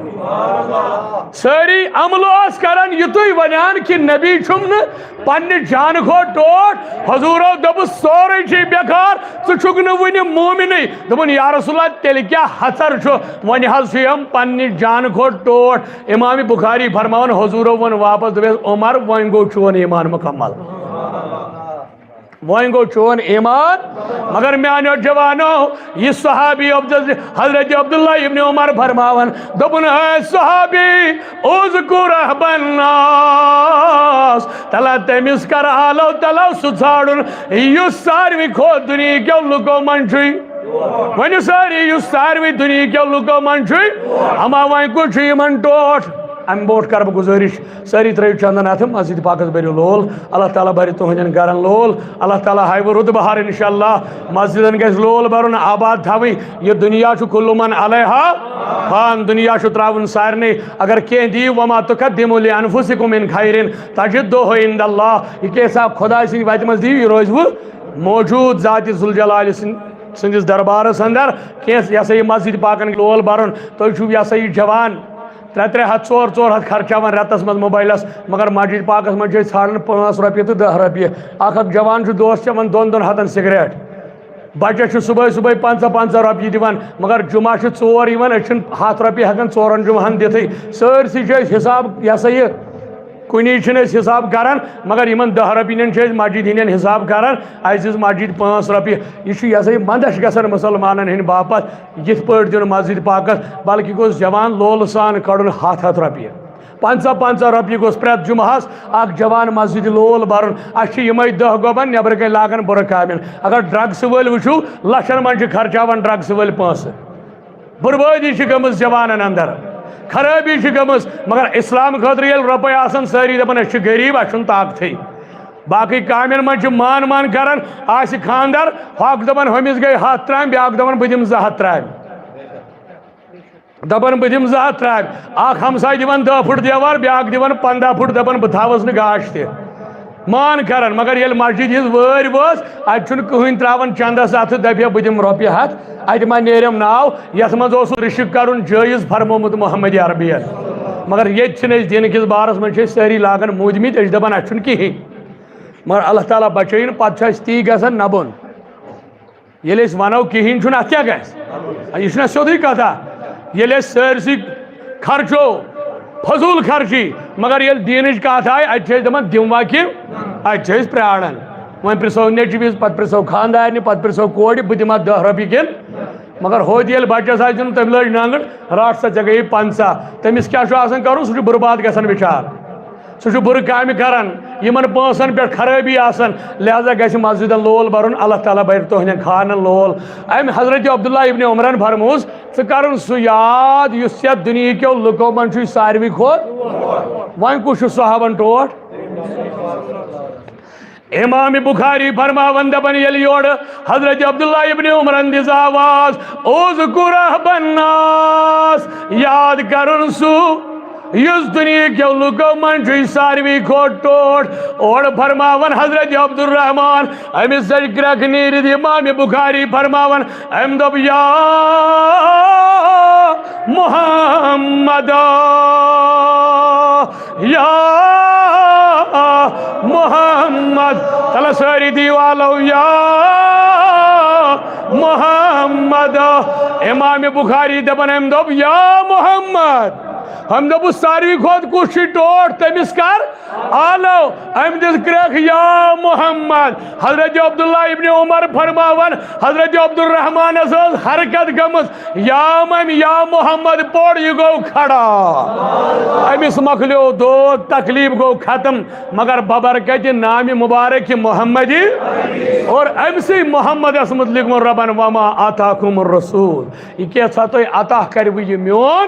سٲری عملہٕ ٲس کران یِتُے، ونان کہِ نبی چھُم نہٕ پننہِ جانہٕ کھۄتہٕ ٹوٹھ۔ حضوٗرو دوٚپُس، سورُے چھُے بیکار، ژٕ چھُکھ نہٕ وُنہِ مومنٕے۔ دوٚپُن، یا رسول اللہ، تیٚلہِ کیٛاہ ہژر چھُ؟ وۄنۍ حظ چھُ یِم پننہِ جانہٕ کھۄتہٕ ٹوٹھ۔ امام بخاری فرماوان، حضوٗرو ووٚن واپس، دوٚپُس، عمر، وۄنۍ گوٚو چون ایمان مکمل۔ وۄنۍ گوٚو چون ایمان۔ مگر میانیو جوانو، یہِ صحابی عبد-، حضرت عبداللہ ابن عمر فرماوان، دوٚپُن، اے صحابی، اذکر احب الناس، تلا تٔمِس کر آلو تلو سُہ ژھانڈُن یُس ساروی کھۄتہٕ دُنیہکیو لُکو منٛز چھُے۔ ؤنِو سٲری، یُس ساروی دُنیہکیو لُکو منٛز چھُے، اما وۄنۍ کُس چھُ یِمن ٹوٹھ؟ امہِ برونٛٹھ کرٕ بہٕ گُزٲرِش، سٲری ترٲیِو چندن اتھٕ، مسجد پاکس بٔرِو لول۔ اللہ تعالیٰ بھرِ تُہنٛدٮ۪ن گرن لول۔ اللہ تعالیٰ ہاوِ رُت بہار انشاءاللہ۔ مسجدن گژھِ لول برُن، آباد تھاوٕنۍ۔ یہِ دُنیا چھُ کُلُّ من علیہا فان، دُنیا چھُ ترٛاوُن سارنٕے۔ اگر کینٛہہ دِیِو، وما تقدموا لانفسکم من خیر تجدوہ عند اللہ، یہِ کینٛہہ سا خۄداے سٕنٛدِ وتہِ منٛز دِیِو، یہِ روزِوٕ موجود ذاتِ ذوالجلال سٕنٛدِ، سٕنٛدِس دربارس اندر۔ کینٛہہ یہِ ہسا یہِ مسجد پاکن لول برُن، تُہۍ چھِو یہِ ہسا یہِ جوان، ترٛےٚ ترٛےٚ ہتھ، ژور ژور ہتھ خرچاوان رٮ۪تس منٛز موبایلس، مگر مسجد پاکس منٛز چھِ أسۍ ژھانڈان پانٛژھ رۄپیہِ تہٕ دَہ رۄپیہِ۔ اکھ اکھ جوان چھُ دۄہس چٮ۪وان دۄن دۄن ہتن سگریٹ۔ بچس چھُ صبحٲے صبحٲے پنٛژاہ پنٛژاہ رۄپیہِ دِوان، مگر جمعہ چھُ ژور یِوان، أسۍ چھِنہٕ ہتھ رۄپیہِ ہٮ۪کان ژورن جمعہن دِتھٕے۔ سٲرسٕے چھِ أسۍ حساب، یہِ ہسا یہِ، کُنی چھِنہٕ أسۍ حساب کران، مگر یِمن دَہ رۄپیہِ نِن چھِ أسۍ مسجد ہِنٛدٮ۪ن حساب کران۔ اَسہِ دِژ مسجد پانٛژھ رۄپیہِ۔ یہِ چھُ، یہِ ہسا یہِ، منٛدچھ گژھان مُسلمانن ہٕنٛدِ باپتھ۔ یِتھ پٲٹھۍ دیُن مسجد پاکس، بلکہِ گوٚژھ جوان لولہٕ سان کڑُن ہتھ ہتھ رۄپیہِ۔ پنٛژاہ پنٛژاہ رۄپیہِ گوٚژھ پرٛٮ۪تھ جمعہس اکھ جوان مسجد لول برُن۔ اسہِ چھِ یِمے دَہ گۄبن، نٮ۪برٕ کنہِ لاگان بُرٕ کامٮ۪ن۔ اگر ڈرگس وٲلۍ وٕچھِو، لچھن منٛز چھِ خرچاوان ڈرگس وٲلۍ پونٛسہٕ۔ بربٲدی چھِ گٔمٕژ جوانن اندر، خرٲبی چھِ گٔمٕژ۔ مگر اسلام خٲطرٕ ییٚلہِ رۄپے آسن، سٲری دپان، أسۍ چھِ غریب، اسہِ چھُنہٕ طاقتھٕے۔ باقٕے کامٮ۪ن منٛز چھِ مان مان کران، آسہِ خاندر، ہۄکھ دپان، ہُمِس گٔے ہتھ ترامہِ، بیٛاکھ دپان، بہٕ دِمہٕ زٕ ہتھ ترامہِ۔ دپان، بہٕ دِمہٕ زٕ ہتھ ترامہِ۔ اکھ ہمساے دِوان دَہ فُٹ دیوار، بیٛاکھ دِوان پنٛداہ فُٹ، دپان، بہٕ تھاوس نہٕ گاش تہِ۔ مان کران، مگر ییٚلہِ مسجد ہٕنٛز وٲرۍ وٲژ، اتہِ چھُنہٕ کٕہٕنۍ ترٛاوان چندس اتھٕ، دپہِ ہا، بہٕ دِمہٕ رۄپیہِ ہتھ، اتہِ ما نیرم ناو۔ یتھ منٛز اوس رشک کرُن جٲیز فرمومُت محمد عربین۔ مگر ییٚتہِ چھِنہٕ أسۍ دینہٕ کِس بارس منٛز، چھِ أسۍ سٲری لاگان موٗدمٕتۍ، أسۍ چھِ دپان، اسہِ چھُنہٕ کِہیٖنۍ۔ مگر اللہ تعالیٰ بچٲیِن، پتہٕ چھُ اسہِ تی گژھان نہ بۄن۔ ییٚلہِ أسۍ ونو کِہیٖنۍ چھُنہٕ، اَتھ کیٛاہ گژھِ؟ یہِ چھُنہ سیوٚدُے کتھا؟ ییٚلہِ أسۍ سٲرسٕے خرچو، فضوٗل خرچی، مگر ییٚلہِ دیٖنٕچ کتھ آیہِ، اتہِ چھِ أسۍ دپان، دِموا کِنہٕ؟ اتہِ چھِ أسۍ پرٛاران۔ وۄنۍ پرٛژھو نیٚچوِس، پتہٕ پرٛژھو خانٛدارنہِ، پتہٕ پرٛژھو کورِ، بہٕ دِما دَہ رۄپیہِ کِنہٕ؟ مگر ہوٚتہِ ییٚلہِ بچس آسہِ دیُن، تٔمۍ لٲج ننٛگٕٹ، رٹھ سا، ژےٚ گٔیی پنٛژاہ۔ تٔمِس کیٛاہ چھُ آسان کرُن؟ سُہ چھُ برباد گژھان بِچار۔ سُہ چھُ بُرٕ کامہِ کران، یِمن پونٛسن پٮ۪ٹھ خرٲبی آسان، لہذا گژھِ مسجدن لول برُن، اللہ تعالیٰ برِ تُہنٛدٮ۪ن خانن لول۔ أمۍ حضرت عبداللہ ابن عمرن فرمووُس، ژٕ کرُن سُہ یاد یُس یتھ دُنیہکیو لُکو منٛز چھُے ساروی کھۄتہٕ۔ وۄنۍ کُس چھُ سُہ ہاوان ٹوٹھ؟ امام بخاری فرماوان دپان، ییٚلہِ یورٕ حضرت عبداللہ ابن عمرن دِژ آواز، اذکر احب الناس، یاد کرُن سُہ یُس دُنیہکیو لُکو منٛز چھُے ساروی کھۄتہٕ ٹوٹھ۔ اورٕ فرماوان حضرت عبدالرحمان، أمِس سۭتۍ کرٛٮ۪کھ نیٖرِتھ امام بخاری فرماوان، أمۍ دوٚپ، یا محمد، یا محمد۔ تلہ سٲری دیٖوالو، یا محمد۔ امام بخاری دپان، أمۍ دوٚپ، یا محمد۔ أمۍ دوٚپُس، ساروی کھۄتہٕ کُس چھُے ٹوٹھ؟ تٔمِس کر آلو؟ أمۍ دِژ کرٛکھ، یا محمد۔ حضرت عبداللہ ابن عمر فرماوان، حضرت عبدالرحمانس ٲس حرکت گٔمٕژ، یام أمۍ یا محمد پوٚر، یہِ گوٚو کھڑا۔ أمِس مۄکلیو دود، تکلیف گوٚو ختم، مگر ببرکتِ نامِ مبارک محمدی اور أمۍ سٕے محمدس متعلق ووٚن ربن، وما آتاکم الرسول، یہِ کینٛژھا تۄہہِ عطا کروٕ یہِ میون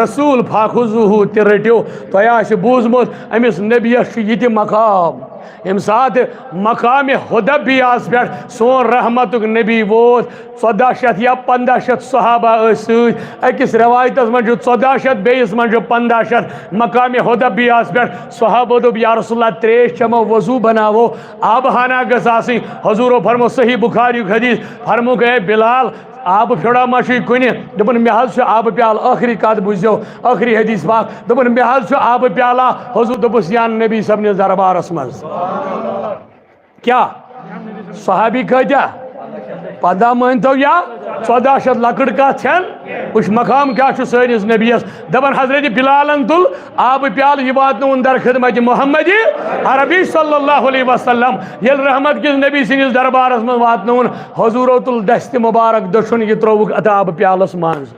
رسول، فخذوہ، تہِ رٔٹِو۔ تۄہہِ آسہِ بوٗزمُت، أمِس نبیَس چھُ یہِ تہِ مقام۔ ییٚمہِ ساتہٕ مقامِ حدیبیہس پٮ۪ٹھ سون رحمتُک نبی ووت، ژۄداہ شیٚتھ یا پنٛداہ شیٚتھ صحابہ ٲسۍ سۭتۍ۔ أکِس رِوایتَس منٛز چھُ ژۄداہ شیٚتھ، بیٚیِس منٛز چھُ پنٛداہ شیٚتھ۔ مقامِ حدیبیہس پٮ۪ٹھ صحابو دوٚپ، یا رسول اللہ، ترٛیش چٮ۪مو، وضوٗ بناوو، آبہٕ ہنا گٔژھ آسٕنۍ۔ حضوٗرو فرمو، صحیح بخاریُک حدیث، فرموکھ، اے بلال، آبہٕ پھیوٚڑا ما چھُے کُنہِ؟ دوٚپُن، مےٚ حظ چھُ آبہٕ پیالہٕ، ٲخری کتھ بوٗززیو، ٲخری حدیث پاک۔ دوٚپُن، مےٚ حظ چھُ آبہٕ پیالہ۔ حضور دوٚپُس، یَن نبی صٲبنِس دربارس منٛز۔ کیٛاہ؟ صحابی کۭتیٛاہ؟ پنٛداہ مٲنۍتو یا ژۄداہ شیٚتھ، لۄکٕٹ کتھ چھَنہٕ۔ وٕچھ، مقام کیٛاہ چھُ سٲنِس نبیَس۔ دَپان، حضرت بلالن تُل آبہٕ پیالہٕ، یہِ واتنووُن در خدمت محمدی عربی صلی اللہ علیہ وسلم۔ ییٚلہِ رحمت کِس نبی سٕنٛدِس دربارس منٛز واتنووُن، حضوٗرو تُل دستِ مبارک دٔچھُن، یہِ ترٛووُکھ اَتھ آبہٕ پیالس منٛز۔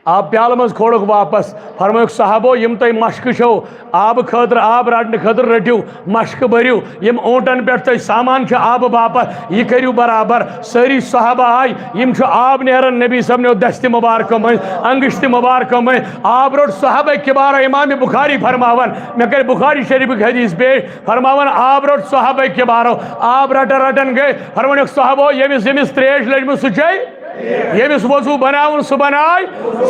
آبہٕ پیالہٕ منٛز کھولُکھ واپس۔ فرمٲوُکھ، صحابو، یِم تۄہہِ مشکہٕ چھو آبہٕ خٲطرٕ، آب رٹنہٕ خٲطرٕ، رٔٹِو، مشکہٕ بٔرِو۔ یِم اوٗنٹن پٮ۪ٹھ تۄہہِ سامان چھُ آبہٕ باپتھ، یہِ کٔرِو برابر۔ سٲری صحابہ آے، یِم چھُ آب نیران نبی صٲبنیو دستِ مبارکو مٔنٛزۍ، انگشتِ مبارکو مٔنٛزۍ۔ آب روٚٹ صحابہ کبارو۔ امام بخاری فرماوان، مےٚ کَرِ بخاری شریفٕکۍ حدیث پیش، فرماوان، آب روٚٹ صحابہ کبارو۔ آب رٹان رٹان گٔے، فرمٲوُکھ، صحابو، ییٚمِس ییٚمِس ترٛیش لٔجمٕژ، سُہ چے۔ ییٚمِس وضوٗ بناوُن، سُہ بناے۔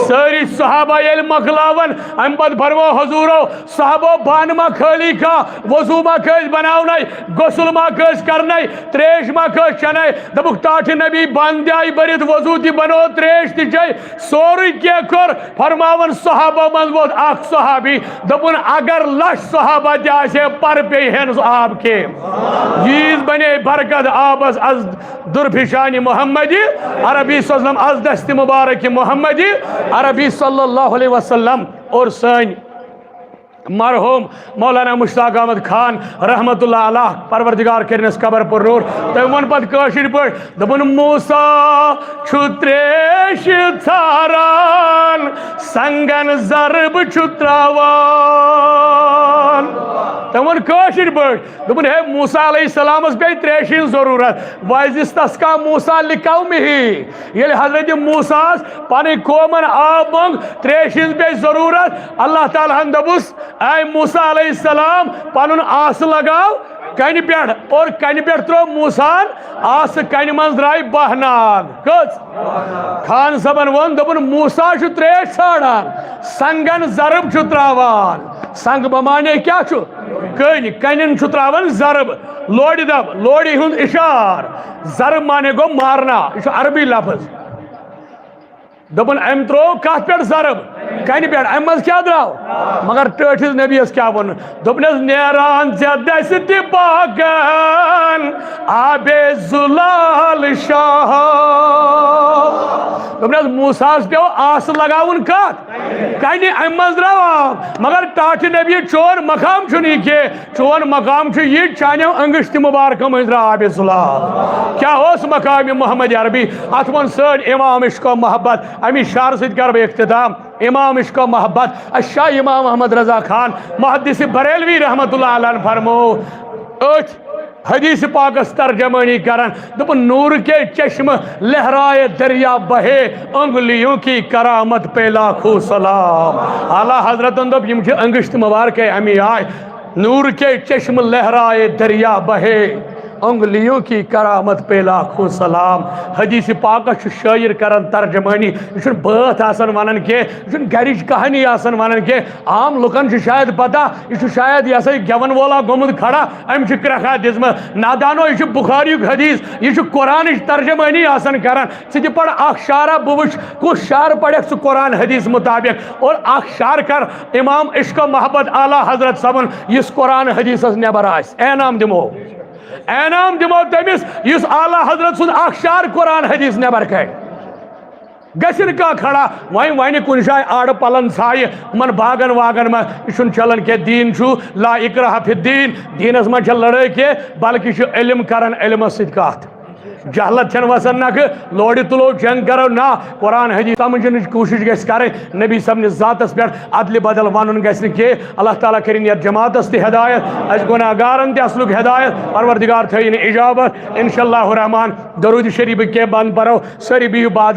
سٲری صحابہ ییٚلہِ مۄکلاون، اَمہِ پتہٕ فرمو حضوٗرو، صحابو، بانہٕ ما خٲلی کانٛہہ؟ وضوٗ ما کٲنٛسہِ بناونَے؟ غسل ما کٲنٛسہِ کرنَے؟ ترٛیش ما کٲنٛسہِ چٮ۪نَے؟ دوٚپُکھ، ٹاٹھہِ نبی، بانہٕ تہِ آیہِ بٔرِتھ، وضوٗ تہِ بنوو، ترٛیش تہِ چے، سورُے کینٛہہ کوٚر۔ فرماوان، صحابو منٛز ووت اکھ صحابی، دوٚپُن، اگر لچھ صحابہ تہِ آسہِ ہے، پر پیٚیہِ ہے نہٕ سُہ آب کینٛہہ۔ ییٖژ بنے برکت آبس از درفشان محمدی عربی صلی اللہ علیہ وسلم، از دست مبارک محمدی عربی صلی اللہ علیہ وسلم۔ اور سٲنۍ مرحوم مولانا مشتاق احمد خان رحمت اللہ علیہ، پروردگار کٔرنس قبر پر نور، تٔمۍ ووٚن پتہٕ کٲشِر پٲٹھۍ، دوٚپُن، موسیٰ چھُ ترٛیش ژھاران، سنگن ضرب چھُ تراوان۔ تٔمۍ ووٚن کٲشِر پٲٹھۍ، دوٚپُن، ہے، موسیٰ علیہ السلامس پیٚیہِ ترٛیشہِ ہٕنٛز ضروٗرت۔ وَإِذِ اسْتَسْقَىٰ مُوسَىٰ لِقَوْمِهِ، ییٚلہِ حضرت موسیٰ ہس پنٕنۍ قومن آب منٛگ، ترٛیشہِ ہٕنٛز پیٚیہِ ضروٗرت، اللہ تعالیٰ ہن دوٚپُس، اے موسیٰ علیہ السلام، پنُن آسہٕ لگاو کنہِ پٮ۪ٹھ، اور کنہِ پٮ۪ٹھ ترٛوو موسیٰ ہن آسہٕ، کنہِ منٛز درٛاے باہ ناگ۔ کٔژ؟ خان صٲبن ووٚن، دوٚپُن، موسیٰ چھُ ترٛیش ژھانڈان، سنگن ضرب چھُ تراوان۔ سنگ بمانے کیٛاہ چھُ؟ کٔنۍ، کَنٮ۪ن چھُ تراوان ضرب، لورِ دب، لورِ ہُنٛد اِشارٕ۔ ضرب معنی گوٚو مارنا، یہِ چھُ عربی لفظ۔ دوٚپُن، أمۍ ترٛوو کَتھ پٮ۪ٹھ ضرب؟ کَنہِ پٮ۪ٹھ۔ اَمہِ منٛز کیٛاہ درٛاو؟ مگر ٹٲٹھِس نبیَس کیٛاہ ووٚن؟ دوٚپنَس، نیران ژےٚ دَسہِ تہِ پاکَن آبے زُلال شاہ۔ دوٚپنَس، موسیٰ ہَس پیوٚو آسہٕ لگاوُن کَتھ؟ کَنہِ۔ اَمہِ منٛز درٛاو آب۔ مگر ٹاٹھہِ نبی، چون مقام چھُنہٕ یہِ کینٛہہ۔ چون مقام چھُ یہِ، چانیو انگشتِ مبارکو مٔنٛزۍ درٛاو آبِ زُلال۔ کیٛاہ اوس مقامِ محمد عربی؟ اَتھ ووٚن سٲنۍ امام عشق و محبت۔ اَمی شعرٕ سۭتۍ کَرٕ بہٕ اختتام۔ امام عشق و محبت، الشاہ امام احمد رضا خان محدث بریلوی رحمت اللہ علیہ فرمو، أتھۍ حدیث پاکس ترجمانی کران، دوٚپُن، نور کے چشم لہرائے دریا بہے، انگلیوں کی کرامت پہ لاکھوں سلام۔ اعلیٰ حضرتن دوٚپ، یِم چھِ انگشت مبارکے امی آے، نور کے چشم لہرائے دریا بہے، انگلیوں کی کرامت پہ لاکھوں سلام۔ حدیث پاکس چھُ شٲعر کران ترجمانی، یہِ چھُنہٕ بٲتھ آسان ونان کینٛہہ، یہِ چھُنہٕ گرِچ کہانی آسان ونان کینٛہہ۔ عام لُکن چھُ شاید پتہ، یہِ چھُ شاید یہِ ہسا یہِ گٮ۪ون وولا گوٚمُت کھڑا، أمۍ چھِ کرٛکھا دِژمٕژ۔ نادانو، یہِ چھُ بخاریُک حدیث، یہِ چھُ قرآنٕچ ترجمٲنی آسان کران۔ ژٕ تہِ پَر اکھ شعرا، بہٕ وٕچھ کُس شعر پَرکھ ژٕ قرآن حدیث مطابق۔ اور اکھ شعر کر امام عشق و محبت اعلیٰ حضرت صٲبن، یُس قرآن حدیثس نٮ۪بر آسہِ، انعام دِمو، انعام دِمو تٔمِس یُس اعلیٰ حضرت سُنٛد اکھ شعر قرآن حدیث نٮ۪بر کڑِ۔ گژھِ نہٕ کانٛہہ کھڑا وۄنۍ وَنہِ کُنہِ جایہِ آڑٕ پَلن ژھایہِ، یِمن باغن واغن منٛز۔ یہِ چھُنہٕ چلان کینٛہہ۔ دیٖن چھُ لا اکراہ فی الدین، دیٖنس منٛز چھےٚ لڑٲے کینٛہہ، بلکہِ چھُ علم کران، علمس سۭتۍ کتھ۔ جہلت چھنہٕ وسان نکھٕ، لورِ تُلو جنگ کرو، نہ، قرآن حدیث سمجھنٕچ کوٗشش گژھِ کرٕنۍ۔ نبی صٲبنِس ذاتس پٮ۪ٹھ ادلہِ بدل ونُن گژھِ نہٕ کینٛہہ۔ اللہ تعالیٰ کٔرِن یتھ جماعتس تہِ ہدایت، اسہِ گناہ گارن تہِ اصلُک ہدایت۔ پروردگار تھٲیِن اجابت۔ انشاء اللہ الرحمن درود شریف کینٛہہ بند پرو، سٲری بِہِو بعد